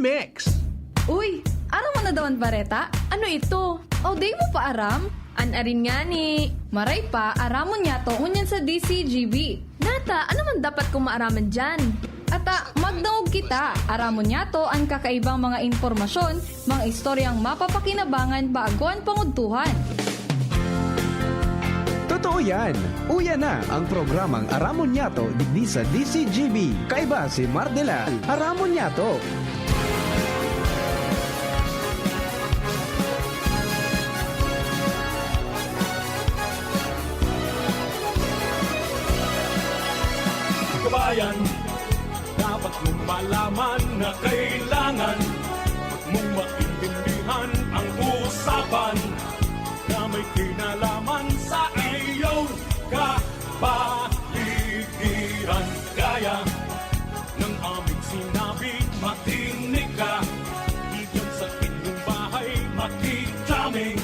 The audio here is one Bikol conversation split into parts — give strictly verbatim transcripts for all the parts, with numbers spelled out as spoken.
Mix. Uy, aram mo na daw an bareta? Ano ito? O, di mo pa aram? An arin ngani. Maray pa, aramon niyato ngunyan sa D C G B. Nata, ano man dapat kong maaraman diyan? Ata, magdangog kita. Aramon niyato an kakaibang mga impormasyon, mga istoryang mapapakinabangan bago an pangudtuhan. Totoo yan. Uya na ang programang Aramon Niyato digdi sa D C G B. Kaiba si Mardela. Aramon Niyato. Kabayan, dapat mong malaman na kailangan mong maintindihan ang usapan na may kinalaman sa iyong kapaligiran. Kaya ng aming sinabi, makinig ka. Diyan sa inyong bahay, makinig kami.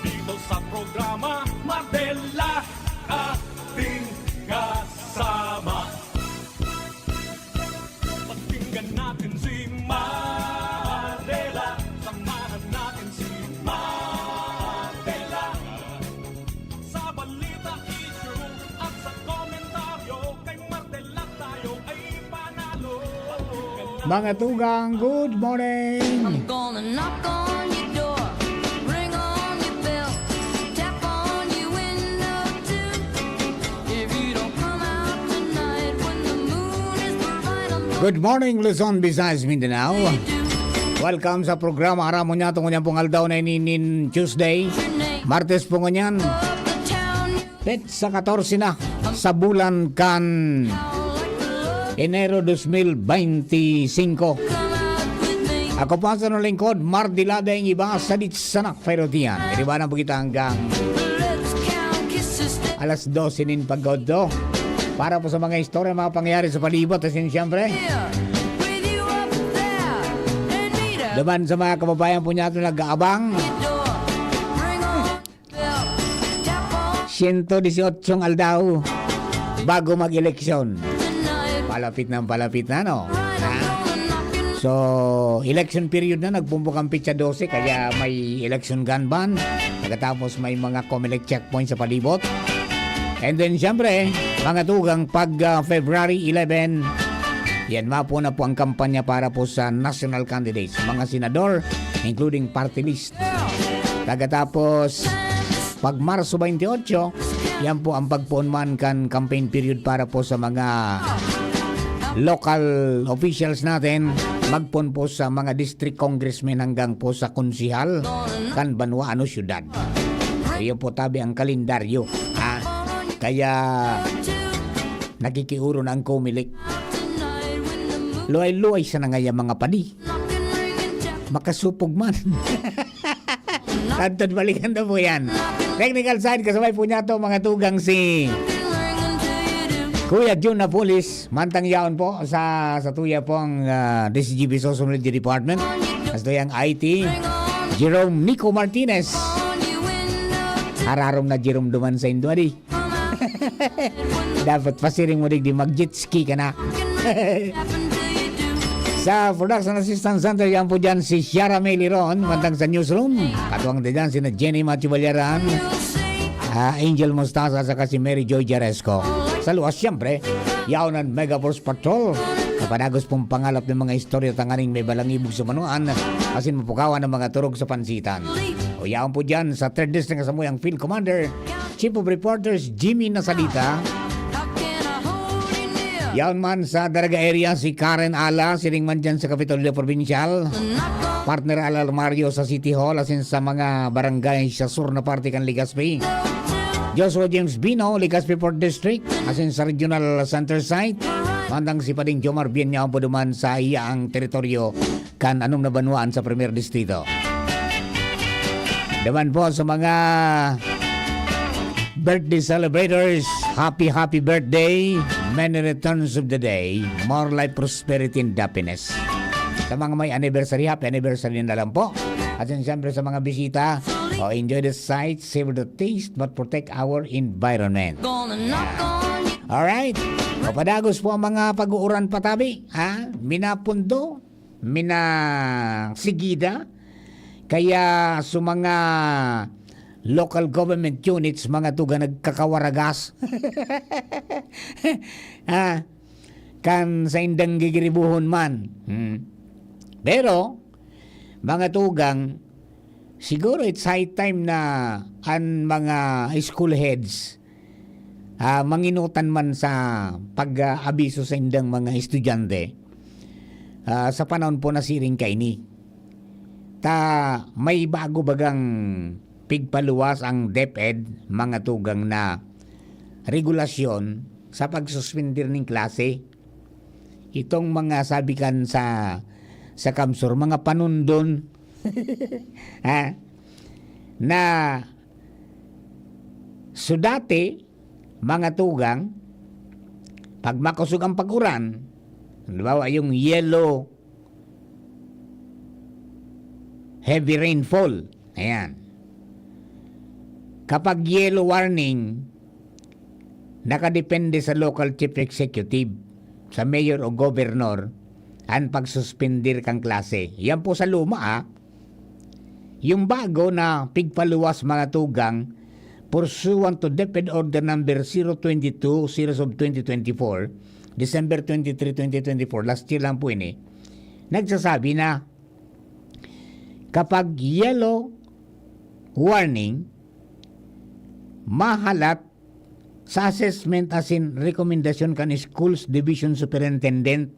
Dito sa programa, Mardela, ating kasama. Pakinggan natin si Mardela. Samahan natin si Mardela. Sa balita, issue at sa komentaryo, kay Mardela tayo ay panalo. Mga tugang, good morning! I'm gonna knock on your door, ring on your bell, tap on your window too. If you don't come out tonight when the moon is bright, I'm Good morning, Luzon, Visayas, Mindanao. Welcome sa programa Aramon Niyato ngunyan pong aldaw na ini nin Tuesday, Martes po ngunyan. Petsa katorse na sa bulan kan Enero dos mil beinti singko. Ako po ang sarong lingkod, Mardi Ladeng, iba sa Ditsanak, Pero Tiyan. Iribanan po kita hanggang alas dose nin pagkaudto. Para po sa mga istorya, mga pangyayari sa palibot, as in, siyempre, duman sa mga kababayan po niyato nag-aabang. Siyento disyotsyong aldaw bago mag-eleksyon. Palapit na, palapit na, no? Ha? So, election period na, nagpumpok ang petsa dose, kaya may election gun ban. Pagkatapos may mga Comelec checkpoint sa palibot. And then, siyempre, mga tugang, pag, ah, February eleven, yan, mapuna po ang kampanya para po sa national candidates, mga senador, including party list. Pagkatapos, pag Marso twenty-eight, yan po ang pagpoon man kan campaign period para po sa mga local officials natin. Magpoon po sa mga district congressmen hanggang po sa konsehal kan banwa ano syudad. Iyo po tabi ang kalendaryo, ha? Kaya nakikiuron ang Comelec. Luway-luway sa nangaya mga padi. Makasupog man. Tantod balikan na po yan. Technical side, kasabay po niya to, mga tugang, si Kuya Jun Napolis, mantang yaon po sa, sa tuya pong, ah, D C G B Social Media Department. Sa tuyang I T, Jerome Nico Martinez. Hararom na Jerome duman sa Indo, adi. Dapat pasiring mo digdi, mag-jet ski ka na. Sa Production Assistance Center, yan po dyan si Shara May Liron, mantang sa newsroom. Katuwang din dyan sina Jenny Matthew Balyaran, ah, Angel Mostaza, at saka si Mary Joy Jaresco. Sa luwas, siyempre, yaon ang Mega Force Patrol. Kapadagos pong pangalap ng mga istorya tanganing may balangibog sa manuan, asin mapukawan ang mga turog sa pansitan. O yaon po dyan sa Third District, sa muyang Field Commander, Chief of Reporters, Jimmy Nasalita. Yaon man sa Daraga area, si Karen Ala, siring man dyan sa Kapitolyo Provincial. Partner Ala Mario sa City Hall, asin sa mga barangay sa sur na parte kan Legazpi. Joshua James Bino, Legazpi Fourth District, asin sa Regional Center Site. Mantang si Pading Jomar Bien, yaon po duman sa iya ang teritoryo kan anom na banwaan sa Primer Distrito. Duman po sa mga birthday celebrators, happy, happy birthday. Many returns of the day. More life, prosperity, and happiness. Sa mga may anniversary, happy anniversary na lang po. At yun, siyempre, sa mga bisita, oh, enjoy the sight, savor the taste, but protect our environment. Alright. Papadagos po ang mga pag-uuran patabi, ha? Minapundo, minasigida, kaya sa mga local government units, mga tugang, nagkakawaragas. Ah, kan saindang gigiribuhon man. Hmm. Pero, mga tugang, siguro it's high time na an mga school heads, ah, manginutan man sa pag-aabiso saindang mga estudyante, ah, sa panahon po na siring kaini. Ta may bago bagang pigpaluwas ang DepEd, mga tugang, na regulasyon sa pagsuspender nin klase. Itong mga sabi kan sa, sa CamSur, mga panundon. Ha? Na so dati, mga tugang, pag makosog ang pag-uran, halimbawa, yung yellow, heavy rainfall. Ayan. Kapag yellow warning, nakadepende sa local chief executive, sa mayor o governor, ang pagsuspender kan klase. Yan po sa luma, ah. Yung bago na pigpaluwas, mga tugang, pursuant to DepEd Order Number zero twenty-two, series of twenty twenty-four, December twenty-three, twenty twenty-four, last year lang po ini, nagsasabi na kapag yellow warning, mahalat sa assessment asin rekomendasyon kan Schools Division Superintendent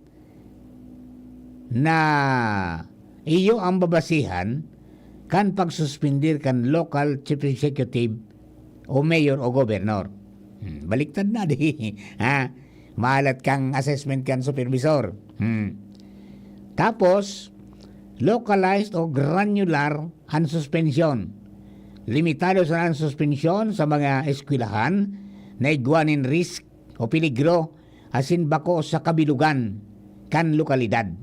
na iyo ang babasihan kan pagsuspender kan local chief executive o mayor o gobernador. Hmm, baliktad na di. Ha? Mahalat kang assessment kan supervisor. Hmm. Tapos, localized o granular ang suspensyon. Limitado sana ang suspensyon sa mga eskwelahan na igwa nin risk o peligro asin bako sa kabilugan kan lokalidad.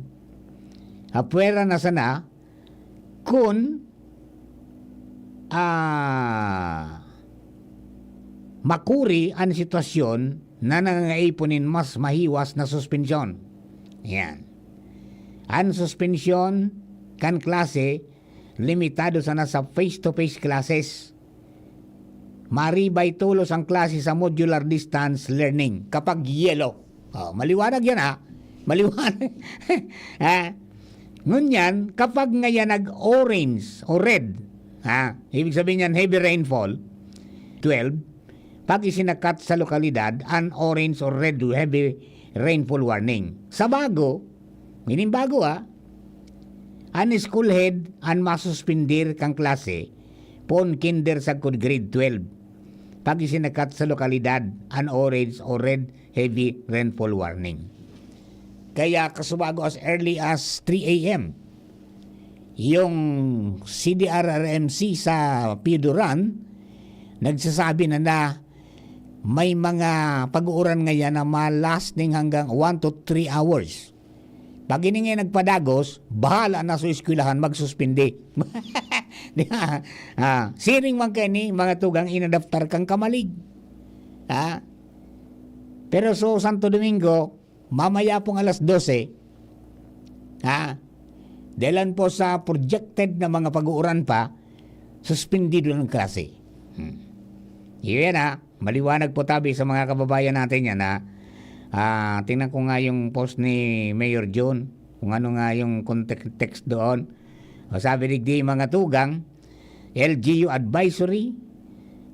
Apwera na sana kun, ah, makuri an sitwasyon na nangangaipo nin mas mahiwas na suspensyon. Yan. An suspensyon kan klase limitado sana sa face-to-face classes. Maribay tolos ang klase sa modular distance learning kapag yellow. Oh, maliwanag yan, ha? Maliwanag. Ha? Ngunyan, kapag ngayon nag-orange o red, ha? Ibig sabihin yan, heavy rainfall, twelve, pag isinakat sa lokalidad, an orange or red heavy rainfall warning. Sa bago, meaning bago, ha? An school head an masuspender kan klase, poon kinder sagkod grade twelve. Pag isinakat sa lokalidad an orange o red heavy rainfall warning. Kaya kasubago as early as three a m, yung C D R R M C sa Pio Duran, nagsasabi na na may mga pag-uuran ngayon na ma-last ning hanggang one to three hours. Pag ini nga nagpadagos, bahala na sa eskwelahan magsuspindi. Di ba? Ah, siring man kaini, mga tugang, inadaptar kang kamalig. Ha? Pero so, Santo Domingo, mamaya pong alas dose, ha? Dahilan po sa projected na mga pag-uuran pa, suspendido ang klase. Hmm. Yun, ha? Maliwanag po tabi sa mga kababayan natin yan, ha? Ah, tingnan ko nga yung post ni Mayor John, kung ano nga yung context doon. O, sabi digdi, mga tugang, L G U advisory,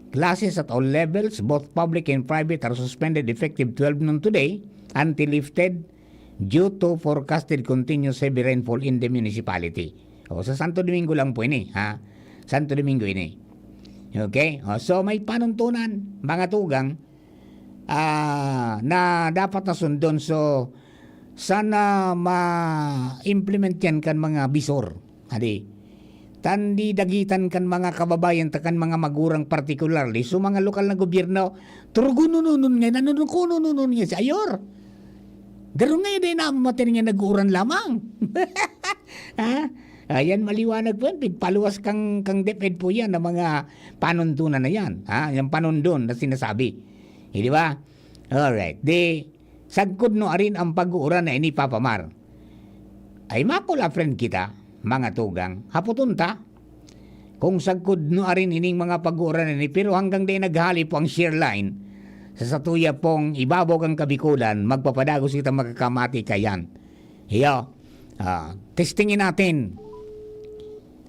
classes at all levels, both public and private, are suspended effective twelve noon today until lifted due to forecasted continuous heavy rainfall in the municipality. O, sa Santo Domingo lang po ini, ha? Santo Domingo ini. Okay? O, so, may panuntunan, mga tugang, ah, na dapat na sundon. So, sana ma-implement yan kan mga bisor. Adi, tandi dagitan kan mga kababayan ta kan mga magurang, particularly so mga lokal na gobyerno, turgunununon ngayon, ano nun, kunununon ngayon si Ayor. Garo ngayon din na matin nga nag-uuran lamang. Ha? Ayan, maliwanag po yan. Pigpaluwas kang, kang DepEd po yan ng mga panuntunan na yan. Ha? Yung panundon na sinasabi. Eh, di ba? Alright. Di, sagkod no arin ang pag-uuran na ini, Papa Mar. Ay makula friend kita, mga tugang. Hapoton ta. Kung sagkod no arin ining mga pag-uuranan ni, pero hanggang dai naghali po ang share line sa satuya pong ibabaw kan Kabikulan, magpapadagos kita, magkakamati kayan. Iyo, ah, testingin natin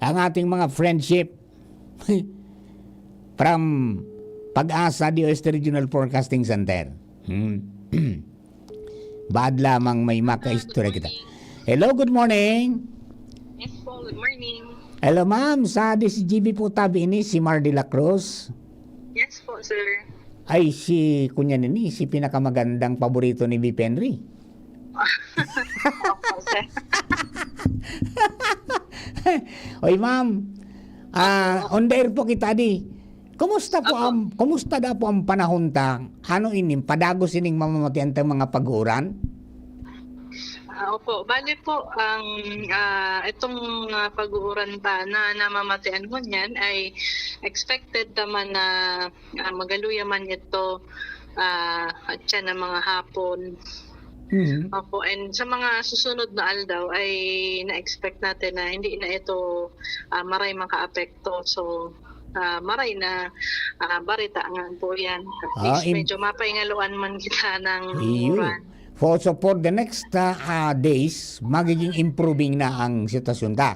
ang ating mga friendship from Pag-asa D O S T Regional Forecasting Center. Hmm. Baad lamang may makaistorya kita. Hello, good morning. Yes po, good morning. Hello, ma'am. Sa D C G B po tabi ini, si Mar de la Cruz. Yes po, sir. Ay, si, kunya nini, si pinakamagandang paborito ni Bip Henry. Opo, sir. Oy, ma'am. Ah, on the air po kita di. Kumusta po Opo. ang kumusta da po ang panahon ta? Ano ining padagos ining mamamatian tang mga pag-uuran? Ah, opo, bali po, ang ah, itong ah, pag-uuran ta na namamatian ngunyan ay expected naman na ah, magaluya man ito ah, at siya ng mga hapon. Mhm. Opo, and sa mga susunod na aldaw ay na-expect natin na hindi na ito ah, maray makaapekto. So, ah, maray na ah, barita nga po yan. At Ah, least im- medyo mapaingaluan man kita ng Iyo. uran. For, so for the next uh, uh, days, magiging improving na ang sitwasyon ta.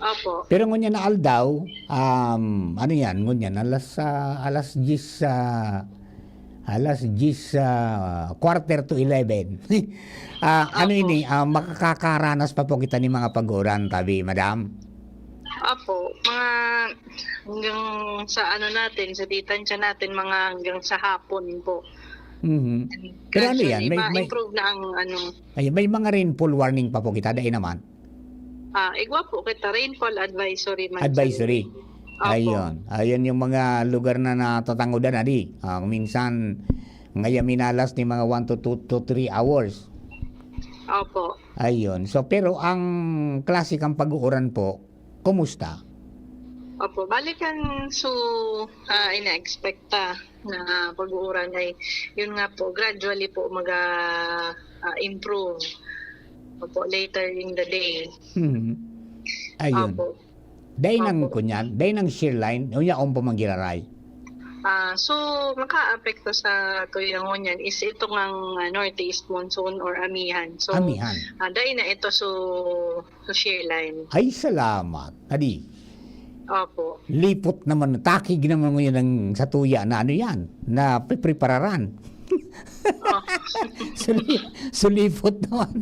Opo. Pero ngunyan na aldaw, um, ano yan, ngunyan, alas, ah, alas diyes, ah, alas diyes, ah, quarter to eleven. Ah, ano Opo. ini, ah, makakakaranas pa po kita ni mga pag-uran, tabi, madam? Opo, mga hanggang sa ano natin, sa ditansya natin, mga hanggang sa hapon po. Mhm. Pero ano yan, Gradually, may, may, ma-improve na ang ano. ay, may mga rainfall warning pa po kita, dai naman? Ah, igwa po kita, rainfall advisory man. Advisory. Opo. Ayun. Ayun yung mga lugar na natatangodan, adi. Ah, minsan, ngaya minalas ni mga one to two to three hours. Opo. Ayun. So, pero ang klase kang pag-uuran po, kumusta? Opo, balikan so ah, ina-expect ta na pag-uuran ay yun nga po, gradually po mag ah, improve. Opo, later in the day. Hmm. Ayun. Opo. Dahil nang Opo. kunyan, dahil nang shear line, unya akong pa manggiraray. Ah, so makaapekto sa tuyangon niyan is ito ngang ah, northeast monsoon or amihan. So Amihan. ah, dahil na ito so, so shear line. Ay, salamat. Adi, Opo. lipot naman, takig naman ngayon ang satuya na ano yan, na piprepararan. Oh. Suli, sulipot naman.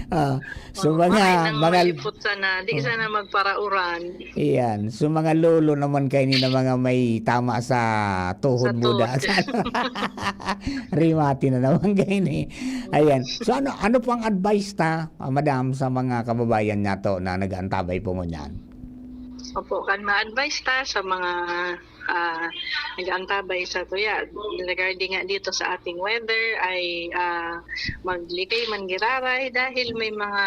Ah, so Oh, mga, ay, nang mga, malipot sana. Di sana magparauran. Iyan. So mga lolo naman kayo ni na mga may tama sa tuhod Sa buda. tuhod. Rimati na naman kayo ni. Ayan. So ano ano po ang advice ta, ah, madam, sa mga kababayan nato na nag-aantabay po ngunyan? Opo, kan ma-advise ta sa mga ah, nag-aantabay sa tuya regarding nga dito sa ating weather ay ah, maglikay man giraray dahil may mga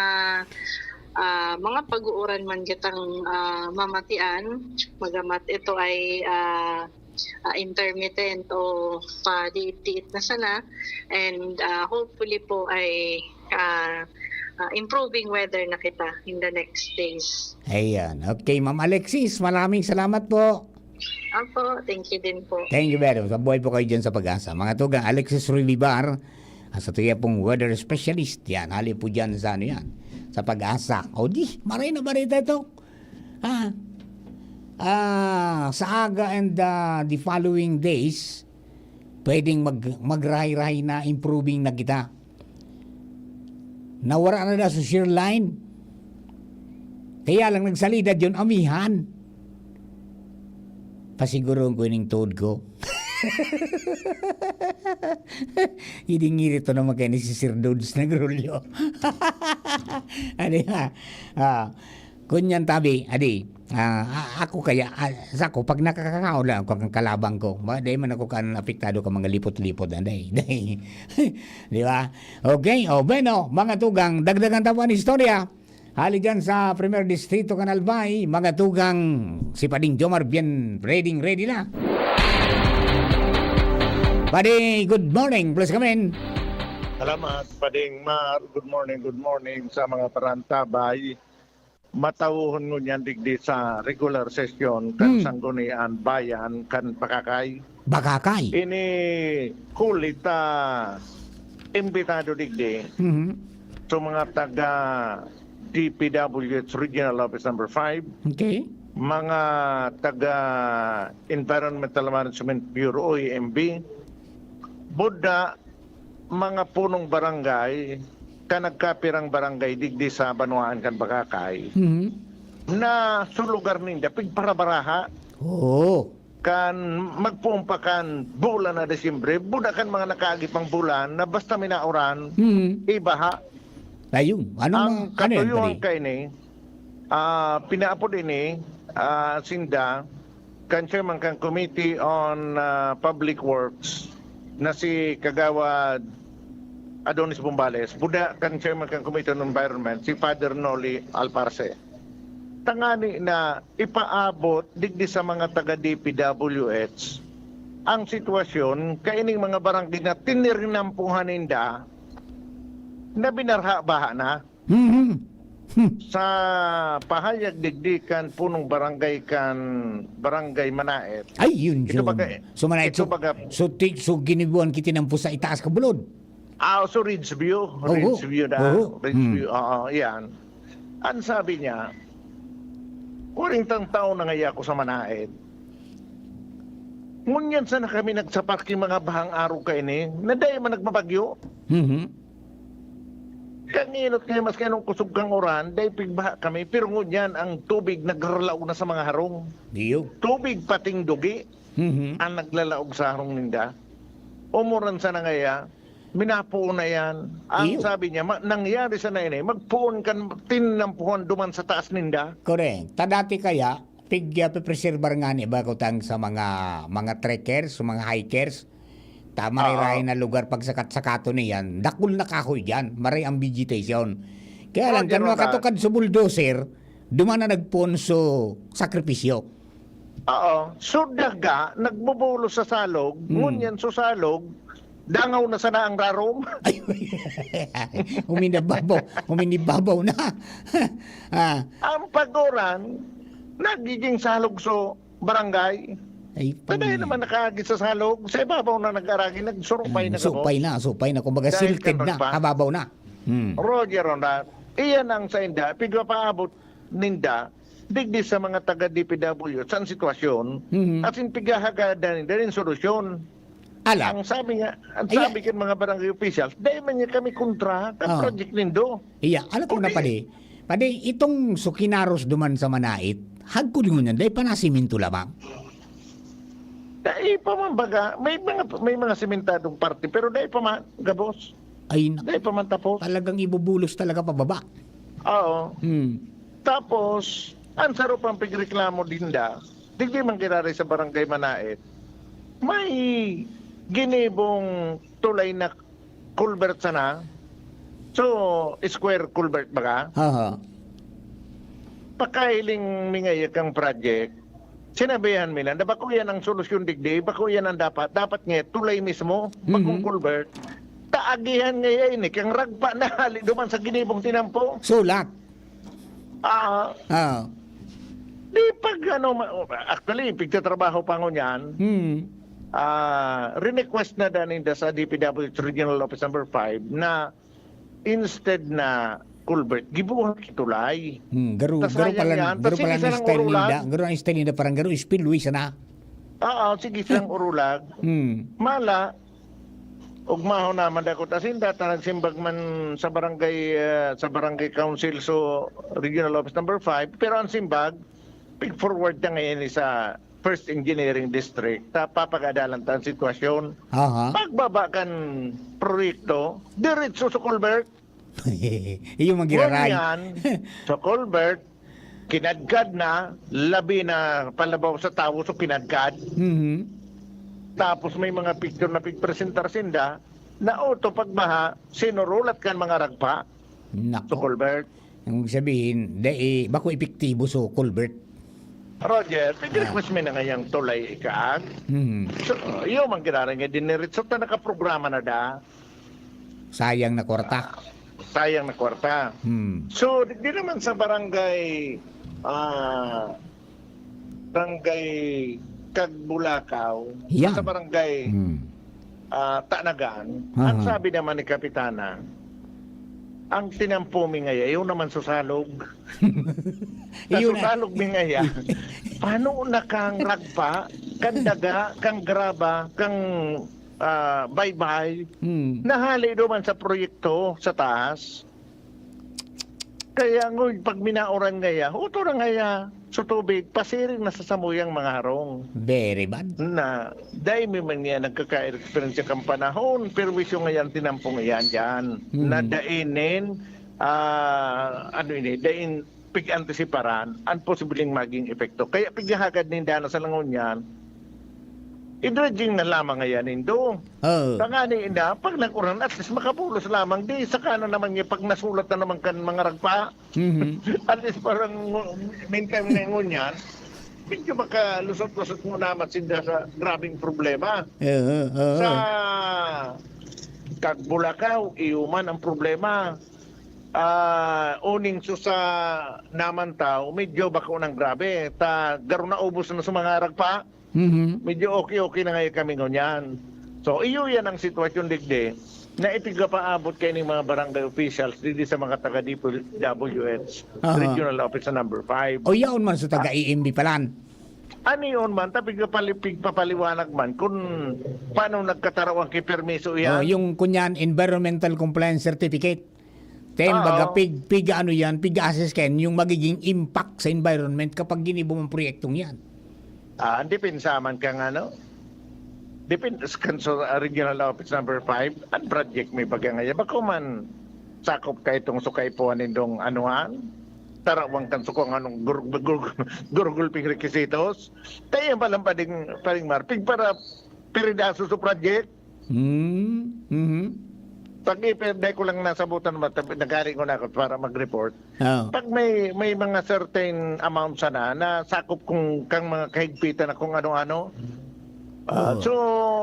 ah, mga pag-uuran man kitang ah, mamatian, magamat ito ay ah, ah, intermittent o padiit-diit na sana, and ah, hopefully po ay ah, ah, improving weather na kita in the next days. Ayan. Okay, Ma'am Alexis, maraming salamat po. Opo, thank you din po. Thank you very much. Mabuhay po kayo dyan sa Pag-asa. Mga tugang, Alexis Ruy Vivar, ah, sa tuya pong weather specialist. Yan, hali po dyan sa ano yan, sa Pag-asa. O di, maray na barita ito. Ah, ah, sa aga and ah, the following days, pwedeng mag, magrahay-rahay na improving na kita. Nawara na da sa shear line. Kaya lang nagsalida yun, amihan. Pasiguroon ko ining tuhod ko. Ngiri-ngiri to naman kayo ni si Sir Dudes Nagrulyo. Ano nga? Ah, kunyan tabi, adi, ah, a- ako kaya, ah, sa ako, pag nakakakaon lang ako kang kalabang ko, ma, dahil man ako kan apektado ka mga lipot-lipot na, dahil, dahil. Di ba? Okay, o bueno, mga tugang, dagdagan ta po ang istorya. Hali dyan sa Primer Distrito, Canal Bay, mga tugang, si Pading Jomar, bien ready, ready na. Padi, good morning. Please come in. Salamat, Pading Mar. Good morning, good morning sa mga parantabay. Matawon ngunyan digdi sa regular session kan Hmm. Sanggunian Bayan kan Bakakay. Bakakay. Ini huli ta imbitado digdi Mhm. sa mga taga D P W H Regional Office Number Five, Okay. mga taga Environmental Management Bureau, O E M B, buda mga punong barangay, kan nagkapirang barangay digdi sa banwaan kan Bakakay, Mhm. na sa lugar ninda, pigparabaraha. Oo. Kan magpoon pa kan bulan na Disyembre, buda kan mga nakaagi pang bulan na basta minauran, Mhm. ibaha. Ayun. Anong Ang mga, ano yan, katuyuan pare? Kaini, ah, pinaapod ini, ah, sinda, kan chairman kan Committee on, ah, Public Works na si Kagawad Adonis Bombales, buda kan chairman kan Committee on Environment, si Father Noli Alparse. Tangani na ipaabot digdi sa mga taga D P W H ang sitwasyon kaining mga barangay na tininampuhan ninda na binarha-baha na. Mhm. Hmm. Sa pahayag digdi kan punong barangay kan Barangay Manaet. Ay, yun, Ito yun. baga, So, Manaet, ito so, baga, so, ti-, so, ginibuan ki tinampo sa itaas ka bulod? Ah, so Ridge View. Oho. Ridge View na. Oho. Ridge Hmm. View, oo, yan. Ang sabi niya, "Kwarentang taon na ngaya ako sa Manaet. Ngunyan sana kami nagsapar ki mga bahang arog kaini, na dai man nagbabagyo." Mhm. Kan inot kaya maski anong kusog kan uran, dai pigbaha kami, pero ngunyan ang tubig nagralaog na sa mga harong. Iyo. Tubig pating dugi Mhm. ang naglalaog sa harong ninda. Umuran sana ngaya, minapoon na yan. Ang Iyo. sabi niya, ma-, nangyari sana ini, magpoon kan tinampuhan duman sa taas ninda. Correct. Ta dati kaya, pig-, ah, pipreserbar ngani ba kutang sa mga, mga trekkers, mga hikers? Ta maray Oo. rahay na lugar pagsakat-sakaton niyan, dakul na kahoy diyan, maray ang vegetation. Kaya Oo, lang, diyan kan raw na. makatukad sa bulldozer, duman na nagpoon so sakripisyo. Oo. So, daga, nagbubulos sa salog, Hmm. ngunyan so salog, dangaw na sana ang rarom. Ay, huminibabaw, huminibabaw na. Ah. Ang paguran, nagiging salog so barangay. Ay, Pwede pang- naman nakaagi sa salog, sa ibabaw na nag-aragi, nagsurupay Hmm, na gabos. supay na, supay na. Kumbaga, Dahil silted na, karagpa. hababaw na. Hmm. Roger, Ronald, iyan ang sa inda, pigpapaabot ninda, digdi sa mga taga D P W, sa sitwasyon, Mhm. asin pighahagadan ninda nin solusyon. Ala. Ang sabi nga, ang Aya- sabi kan mga barangay officials, "Dai man niya kami kontra kan Oh. project nindo." Iya, alam ko na, Kundi padi. Padi, itong Sukinaros duman sa Manait, hagkod ngunyan, dai pa nasiminto lamang. Dai pa man baga, may mga, may mga simentadong parte, pero dai pa man gabos. Ay, nak-, Dai pa man tapos. Talagang ibubulos talaga pababa. Oo. Hmm. Tapos, ang saro pang pigreklamo dinda, digdi man giraray sa Barangay Manait, may ginibong tulay na culvert sana. So, square culvert baga? Aha. Pakahiling mi ngaya kang project, sinabihan mi na, na bako yan ang solusyon digdi, bako yan ang dapat. Dapat nga, tulay mismo, bakong Mhm. culvert. Taagihan ngaya ini, kang ragpa na hali duman sa ginibong tinampo. Sulat. Ah, Ah. di pag ano, ma-, actually, pigtatrabaho pa ngunyan. Hmm. Ah, request na daw ninda sa D P W H Regional Office Number Five na instead na culvert, gibuhat ki tulay. Hmm, garo, Tas garo ngayon pala, yan, garo tas pala sige, ang sarang style urulag. ninda, garo ang style ninda, parang garo spillway sana. Oo, sige, sarang urulag. Hmm. Mala, ugmahon naman dakot asin data nagsimbag man sa barangay, ah, sa barangay council, so regional office number five, pero ang simbag, pig-forward na ngayon sa First Engineering District, ta papag-adalan ta ang sitwasyon. Aha. Pagbaba kan proyekto, diretso sa culvert. Iyo man giraray. Ngunyan, sa culvert, kinadkad na, labi na palabaw sa tawo, so kinadkad. Mhm. Tapos may mga picture na pigpresentar sinda, na auto pagbaha, sinurulat kan mga ragpa Nako. sa culvert. Ang sabihin, dai, bako epektibo so culvert. Roger, Ah. nag-request mi na ngayang tulay ikaag. Mhm. So, iyo man giraray nga diniritso ta nakaprograma na da. Sayang na kwarta. Sayang na kwarta. Hmm. So, di, di naman sa barangay, ah, barangay Kagbulakaw, Yan. sa barangay, Hmm. ah, Tanagan, Aha. ang sabi naman ni Kapitana, ang tinampo mi ngaya, yun naman susalog. Sa Yun na. susalog mi ngaya, paano na kang ragpa, kang daga, kang graba, kang, ah, baybay, Hmm. nahali duman sa proyekto sa taas? Kaya ngun, pag minauran ngaya, huto na ngaya sa tubig, pasiring na sa samuyang mga harong. Very bad. Na, dai mi man niya nagkaka-experience kan panahon, pero wisyo ngayan tinampong iyan dyan. Hmm. Na dainin, ah, ano ini, dain pig-antisiparan ang posibleng maging epekto. Kaya pighahagad ninda na sa langon yan, i-dredging na lamang ngayan nindo. Oo. Tangani na, pag nag-uran, at least makabulos lamang. Di, saka na naman niya, pag nasulat na naman kan mga ragpa, Mhm. at least parang meantime na yun yan, medyo makalusot-lusot mo naman sinda sa grabing problema. Oo, oo. Sa Kagbulakaw, iyo man ang problema. Ah, uning so sa naman tao, medyo bako nang grabe. Ta, garo na ubos na sa mga ragpa. Mhm. Medyo okay-okay na ngayon kami ngunyan. So, iyo yan ang sitwasyon digdi na ipigpapaabot kayo ng mga barangay officials digdi sa mga taga D P W H Aha. Regional Office sa number five. O yaon man sa taga E M B palan. Ano yun man? Ta pigpapali-, pigpapaliwanag man kung paano nagkatarawan kay permiso Oh, yan. yung kunyan, environmental compliance certificate. Then, Oo. baga pig-, pig-ano yan, pig-assess kayan yung magiging impact sa environment kapag ginibo mong proyektong yan. Ah, ang depensa man kang ano? Depen-, kan so, ah, Regional Office number five, ang project may baga ngayon. Bako man sakop ka itong sukay po nindong anuhan? Tarawang kan sukong anong gur-, gur-, gurgulping requisitos? Tayo pa lang, Pading, Pading Mar, pig para piridaso sa project? Hmm, mhm. Pag ipi-, dai ko lang nasabutan, mat-, nagari ko na ako para mag-report. Oo. Pag may, may mga certain amount sana na sakop kung kang mga kahigpitan na kung ano-ano. Ah, Oo. so,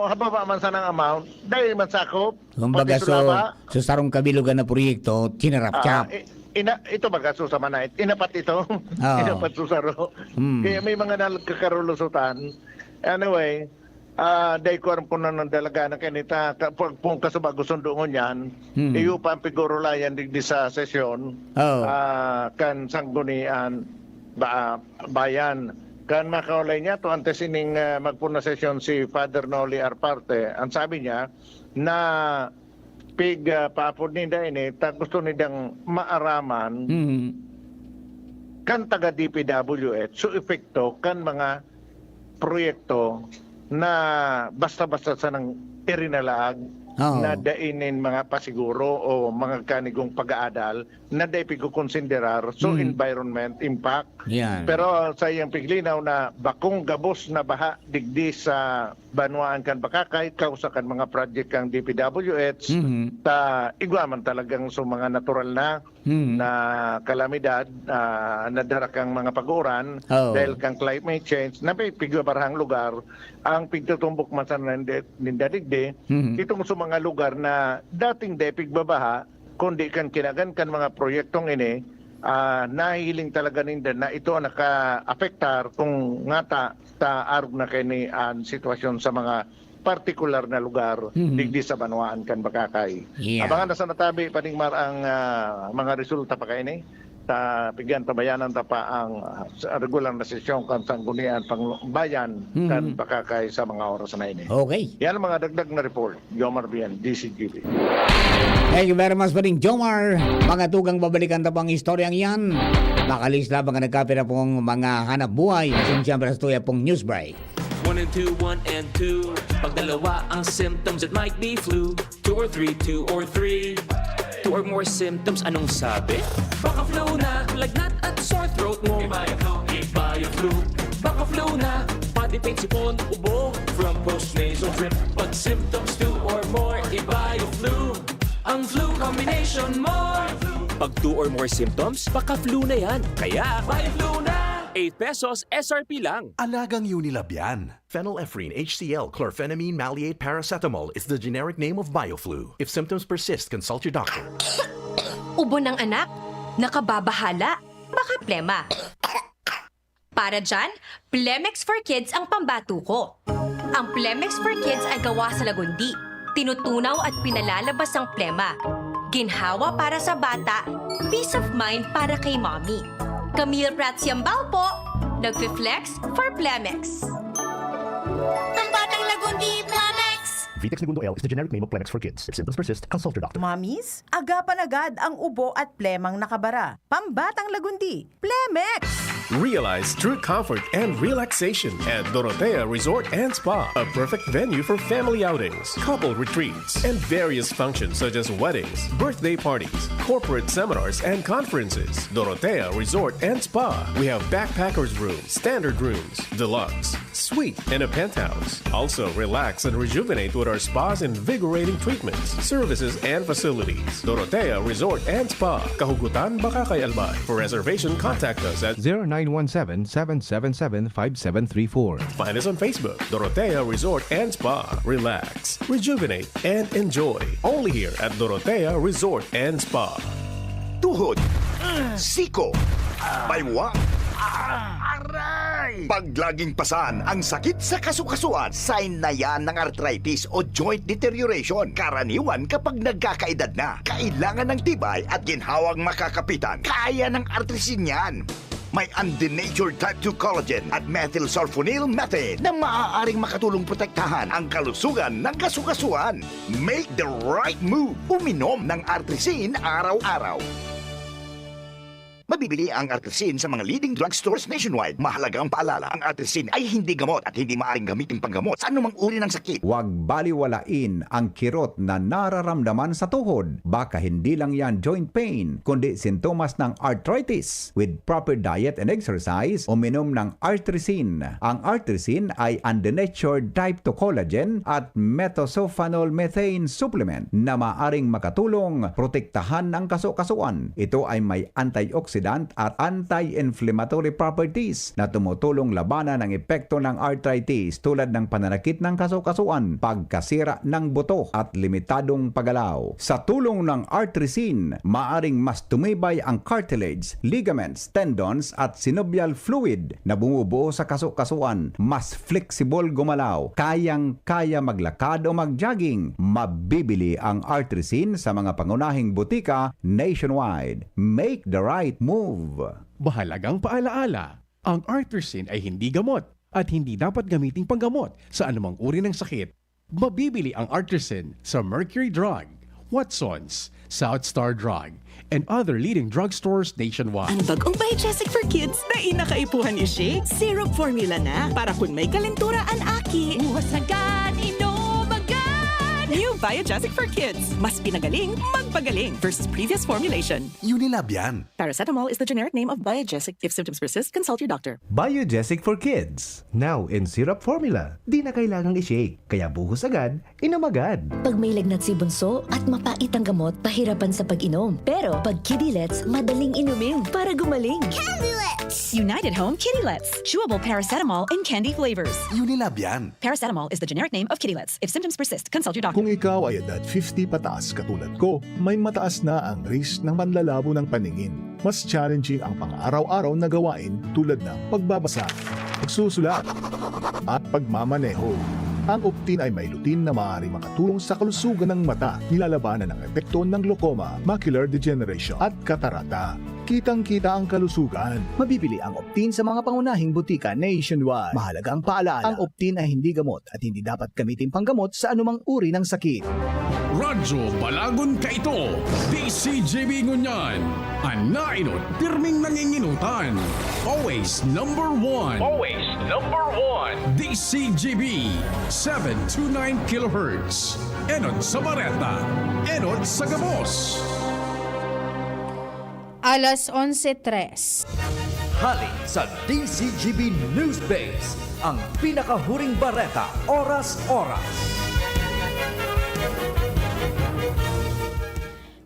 hababa man sana ang amount, dai man sakop. Kumbaga, Pati so, sulaba. so sarong kabilugan na proyekto, chinarap-chap. Ah, i-, ina-, ito baga, so sa Manait, inapat ito. Oo. Inapat so saro. Hmm. Kaya may mga nagkakarulusutan. Anyway, ah, dai ko aram kung ano ang dalaga na kanita, ka-, pag, kung kasubag o sundo ngunyan, Hmm. iyo pa ang pigurulayan digdi sa sesyon, Oo. ah, kan Sanggunian ba, Bayan. Kan makaulay niya to, antes ining, ah, magpuna sesyon si Father Noli Arparte, ang sabi niya na pig, ah, paapod ninda ini, ta gusto nindang maaraman Hmm. kan taga D P W H, so epekto kan mga proyekto na basta-basta sanang irinalaag Oo. na dai nin mga pasiguro o mga kanigong pag-aadal na dai pigkokonsiderar so Hmm. environment impact. Yan. Pero sa iyang piglinaw na bakong gabos na baha digdi sa banwaan kan Bacacay, kausa kan mga project kan D P W H, Mhm. ta igwa man talagang so mga natural na Hmm. na kalamidad, ah, na dara kang mga pag-uuran Oo. dahil kang climate change, na may pigbabarahang lugar, ang pigtutumbok man sa nande-, ninda digdi, Mhm. itong sa mga lugar na dating dai pigbabaha, kundi kan kinagan kan mga proyektong ini, ah, nahihiling talaga ninda na ito ang nakaapektar kung ngata ta arog na kini an sitwasyon sa mga partikular na lugar Mhm. digdi sa banwaan kan Bacacay. Yeah. Abangan na sa natabi, Pading Mar, ang, ah, mga resulta pa kaini. Ta pigyan tabayanan ta pa ang, ah, sa regular na sesyon kan Sanggunian Pangbayan Mhm. kan Bacacay sa mga oras na ini. Okay. Yan ang mga dagdag na report. Jomar Bien, D C G B. Thank you very much, Pading Jomar. Mga tugang, babalikan ta po ang istoryang yan. Makalis lamang ang nagkapira pong mga hanap buhay. Asin siyempre sa tuya pong news break. One and two, one and two. Pag dalawa ang symptoms, it might be flu. Two or three, two or three. Two or more symptoms, anong sabi? Baka flu na, lagnat at sore throat mo. Ibaya flu, ibaya flu. Baka flu na, pati pain, sipon, ubo. From post nasal drip, pag symptoms two or more, ibaya flu. Ang flu combination mo. Pag two or more symptoms, baka flu na yan. Kaya, ibaya flu na. eight pesos S R P lang. Alagang Unilab yan. Phenylephrine H C L chlorphenamine maleate paracetamol is the generic name of Bioflu. If symptoms persist, consult your doctor. Ubo ng anak? Nakababahala? Baka plema. Para dyan, Plemex for Kids ang pambato ko. Ang Plemex for Kids ay gawa sa lagundi. Tinutunaw at pinalalabas ang plema. Ginhawa para sa bata, peace of mind para kay mommy. Camille Prats Yambao po, nagfi-flex for Plemex. Ang batang lagundi, Plemex! Vitex Negundo L is the generic name of Plemex for kids. If symptoms persist, consult your doctor. Mommies, agapan agad ang ubo at plemang nakabara. Pambatang lagundi, Plemex! Realize true comfort and relaxation at Dorotea Resort and Spa, a perfect venue for family outings, couple retreats, and various functions such as weddings, birthday parties, corporate seminars, and conferences. Dorotea Resort and Spa. We have backpackers room, standard rooms, deluxe, suite, and a penthouse. Also, relax and rejuvenate with our spa's invigorating treatments, services, and facilities. Dorotea Resort and Spa, Kahugutan, Bacacay, Albay. For reservation, contact us at zero nine one seven, seven seven seven, five seven three four. Find us on Facebook, Dorotea Resort and Spa. Relax, rejuvenate, and enjoy. Only here at Dorotea Resort and Spa. Tuhod, siko, baywa, aray! Pag laging pasan ang sakit sa kasukasuan, sign na yan ng arthritis o joint deterioration. Karaniwan kapag nagkakaedad na, kailangan ng tibay at ginhawang makakapitan. Kaya ng artrisin yan. May undenatured type two collagen at methylsulfonyl methane na maaaring makatulong protektahan ang kalusugan ng kasukasuan. Make the right move. Uminom ng Artrisin araw-araw. Mabibili ang Artrisin sa mga leading drugstores nationwide. Mahalagang paalala, ang Artrisin ay hindi gamot at hindi maaring gamitin panggamot sa anumang uri ng sakit. Huwag baliwalain ang kirot na nararamdaman sa tuhod. Baka hindi lang yan joint pain, kundi sintomas ng arthritis. With proper diet and exercise, uminom ng Artrisin. Ang Artrisin ay undenatured type two collagen at methylsulfonyl methane supplement na maaring makatulong protektahan ang kasukasuan. Ito ay may antioxidant at anti-inflammatory properties na tumutulong labanan ang epekto ng arthritis tulad ng pananakit ng kasukasuan, pagkasira ng buto at limitadong paggalaw. Sa tulong ng Artrisin, maaring mas tumibay ang cartilage, ligaments, tendons at synovial fluid na bumubuo sa kasukasuan, mas flexible gumalaw, kayang-kaya maglakad o mag-jogging. Mabibili ang Artrisin sa mga pangunahing butika nationwide. Make the right move! Mahalagang paalaala, ang Artrisin ay hindi gamot at hindi dapat gamiting panggamot sa anumang uri ng sakit. Mabibili ang Artrisin sa Mercury Drug, Watsons, South Star Drug, and other leading drugstores nationwide. Ang bagong Biogesic for Kids na inakaipuhan ni Shake, syrup formula na para kun may kalentura an aki. Buhos agad, inom agad! New Biogesic for Kids. Mas pinagaling, magpagaling versus previous formulation. Unilab yan. Paracetamol is the generic name of Biogesic. If symptoms persist, consult your doctor. Biogesic for Kids. Now in syrup formula. Di na kailangang i-shake. Kaya buhos agad, inom agad. Pag may lagnat si bunso at mapait ang gamot, pahirapan sa pag-inom. Pero pag Kidilets, madaling inumin para gumaling. United Home Kidilets. Chewable paracetamol in candy flavors. Unilab yan. Paracetamol is the generic name of Kidilets. If symptoms persist, consult your doctor. Kung ikaw ay edad fifty pataas katulad ko, may mataas na ang risk ng panlalabo ng paningin. Mas challenging ang pang-araw-araw na gawain tulad ng pagbabasa, pagsusulat, at pagmamaneho. Ang Optin ay may lutein na maaaring makatulong sa kalusugan ng mata, nilalabanan ang epekto ng glaucoma, macular degeneration, at katarata. Kitang-kita ang kalusugan. Mabibili ang Optin sa mga pangunahing butika nationwide. Mahalagang paalala, ang Optin ay hindi gamot at hindi dapat gamitin panggamot sa anumang uri ng sakit. Radyo Balagon Kaito, D C G B ngunyan. An nainot, pirming nanginginutan. Always number one. Always number one. D C G B, seven two nine kilohertz. Enot sa bareta, enot sa gabos. Alas onse tres. Hali sa D C G B News Base, ang pinakahuring bareta, oras-oras.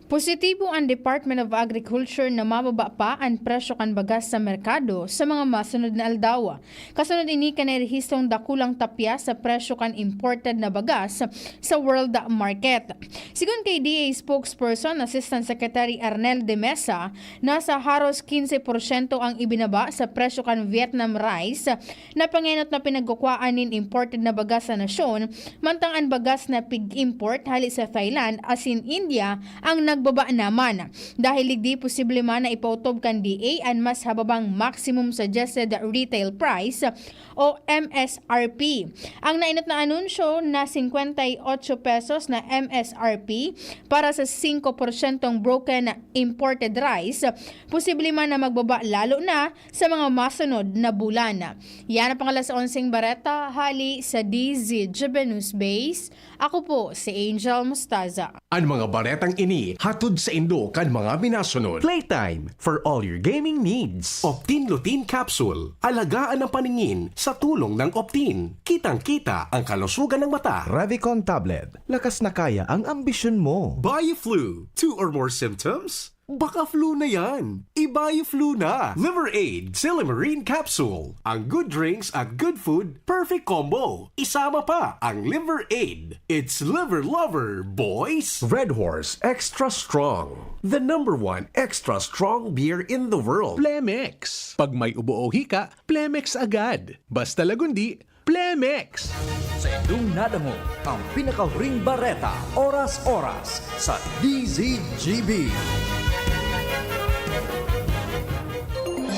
Positibo an Department of Agriculture na mababa pa an presyo kan bagas sa merkado sa mga masunod na aldaw. Kasunod ini kan nairehistrong dakulang tapya sa presyo kan imported na bagas sa world market. Sigon kay D A spokesperson Assistant Secretary Arnel de Mesa, nasa haros quince por ciento ang ibinaba sa presyo kan Vietnam rice na pangenot na pinagkukuhaan nin imported na bagas sa nasyon, mantang an bagas na pig-import hali sa Thailand asin India ang nagbaba naman. Dahil digdi, posible man na ipautob kan D A an mas hababang maximum suggested retail price o M S R P. Ang naenot na anunsyo na singkwenta y ocho pesos na M S R P para sa singko porsyentong broken imported rice, posible man na magbaba lalo na sa mga masunod na bulan. Yan ang pang alas onseng bareta hali sa D Z G B News Base. Ako po si Angel Mostaza. Ang mga baretang ini hatod sa indo kan mga minasunod. Playtime for all your gaming needs. Optin Lutein Capsule. Alagaan ang paningin sa tulong ng Optin. Kitang-kita ang kalusugan ng mata. Revicon Tablet. Lakas na kaya ang ambisyon mo. Bioflu. Two or more symptoms? Baka flu na yan. I-Bioflu na. Liver Aid, Silymarin Capsule. Ang good drinks at good food, perfect combo. Isama pa ang Liver Aid. It's Liver Lover, boys! Red Horse Extra Strong. The number one extra strong beer in the world. Plemex. Pag may ubo o hika, Plemex agad. Basta lagundi, Plemex. Sa indong nadangog ang pinakahuring bareta, oras-oras, sa D Z G B.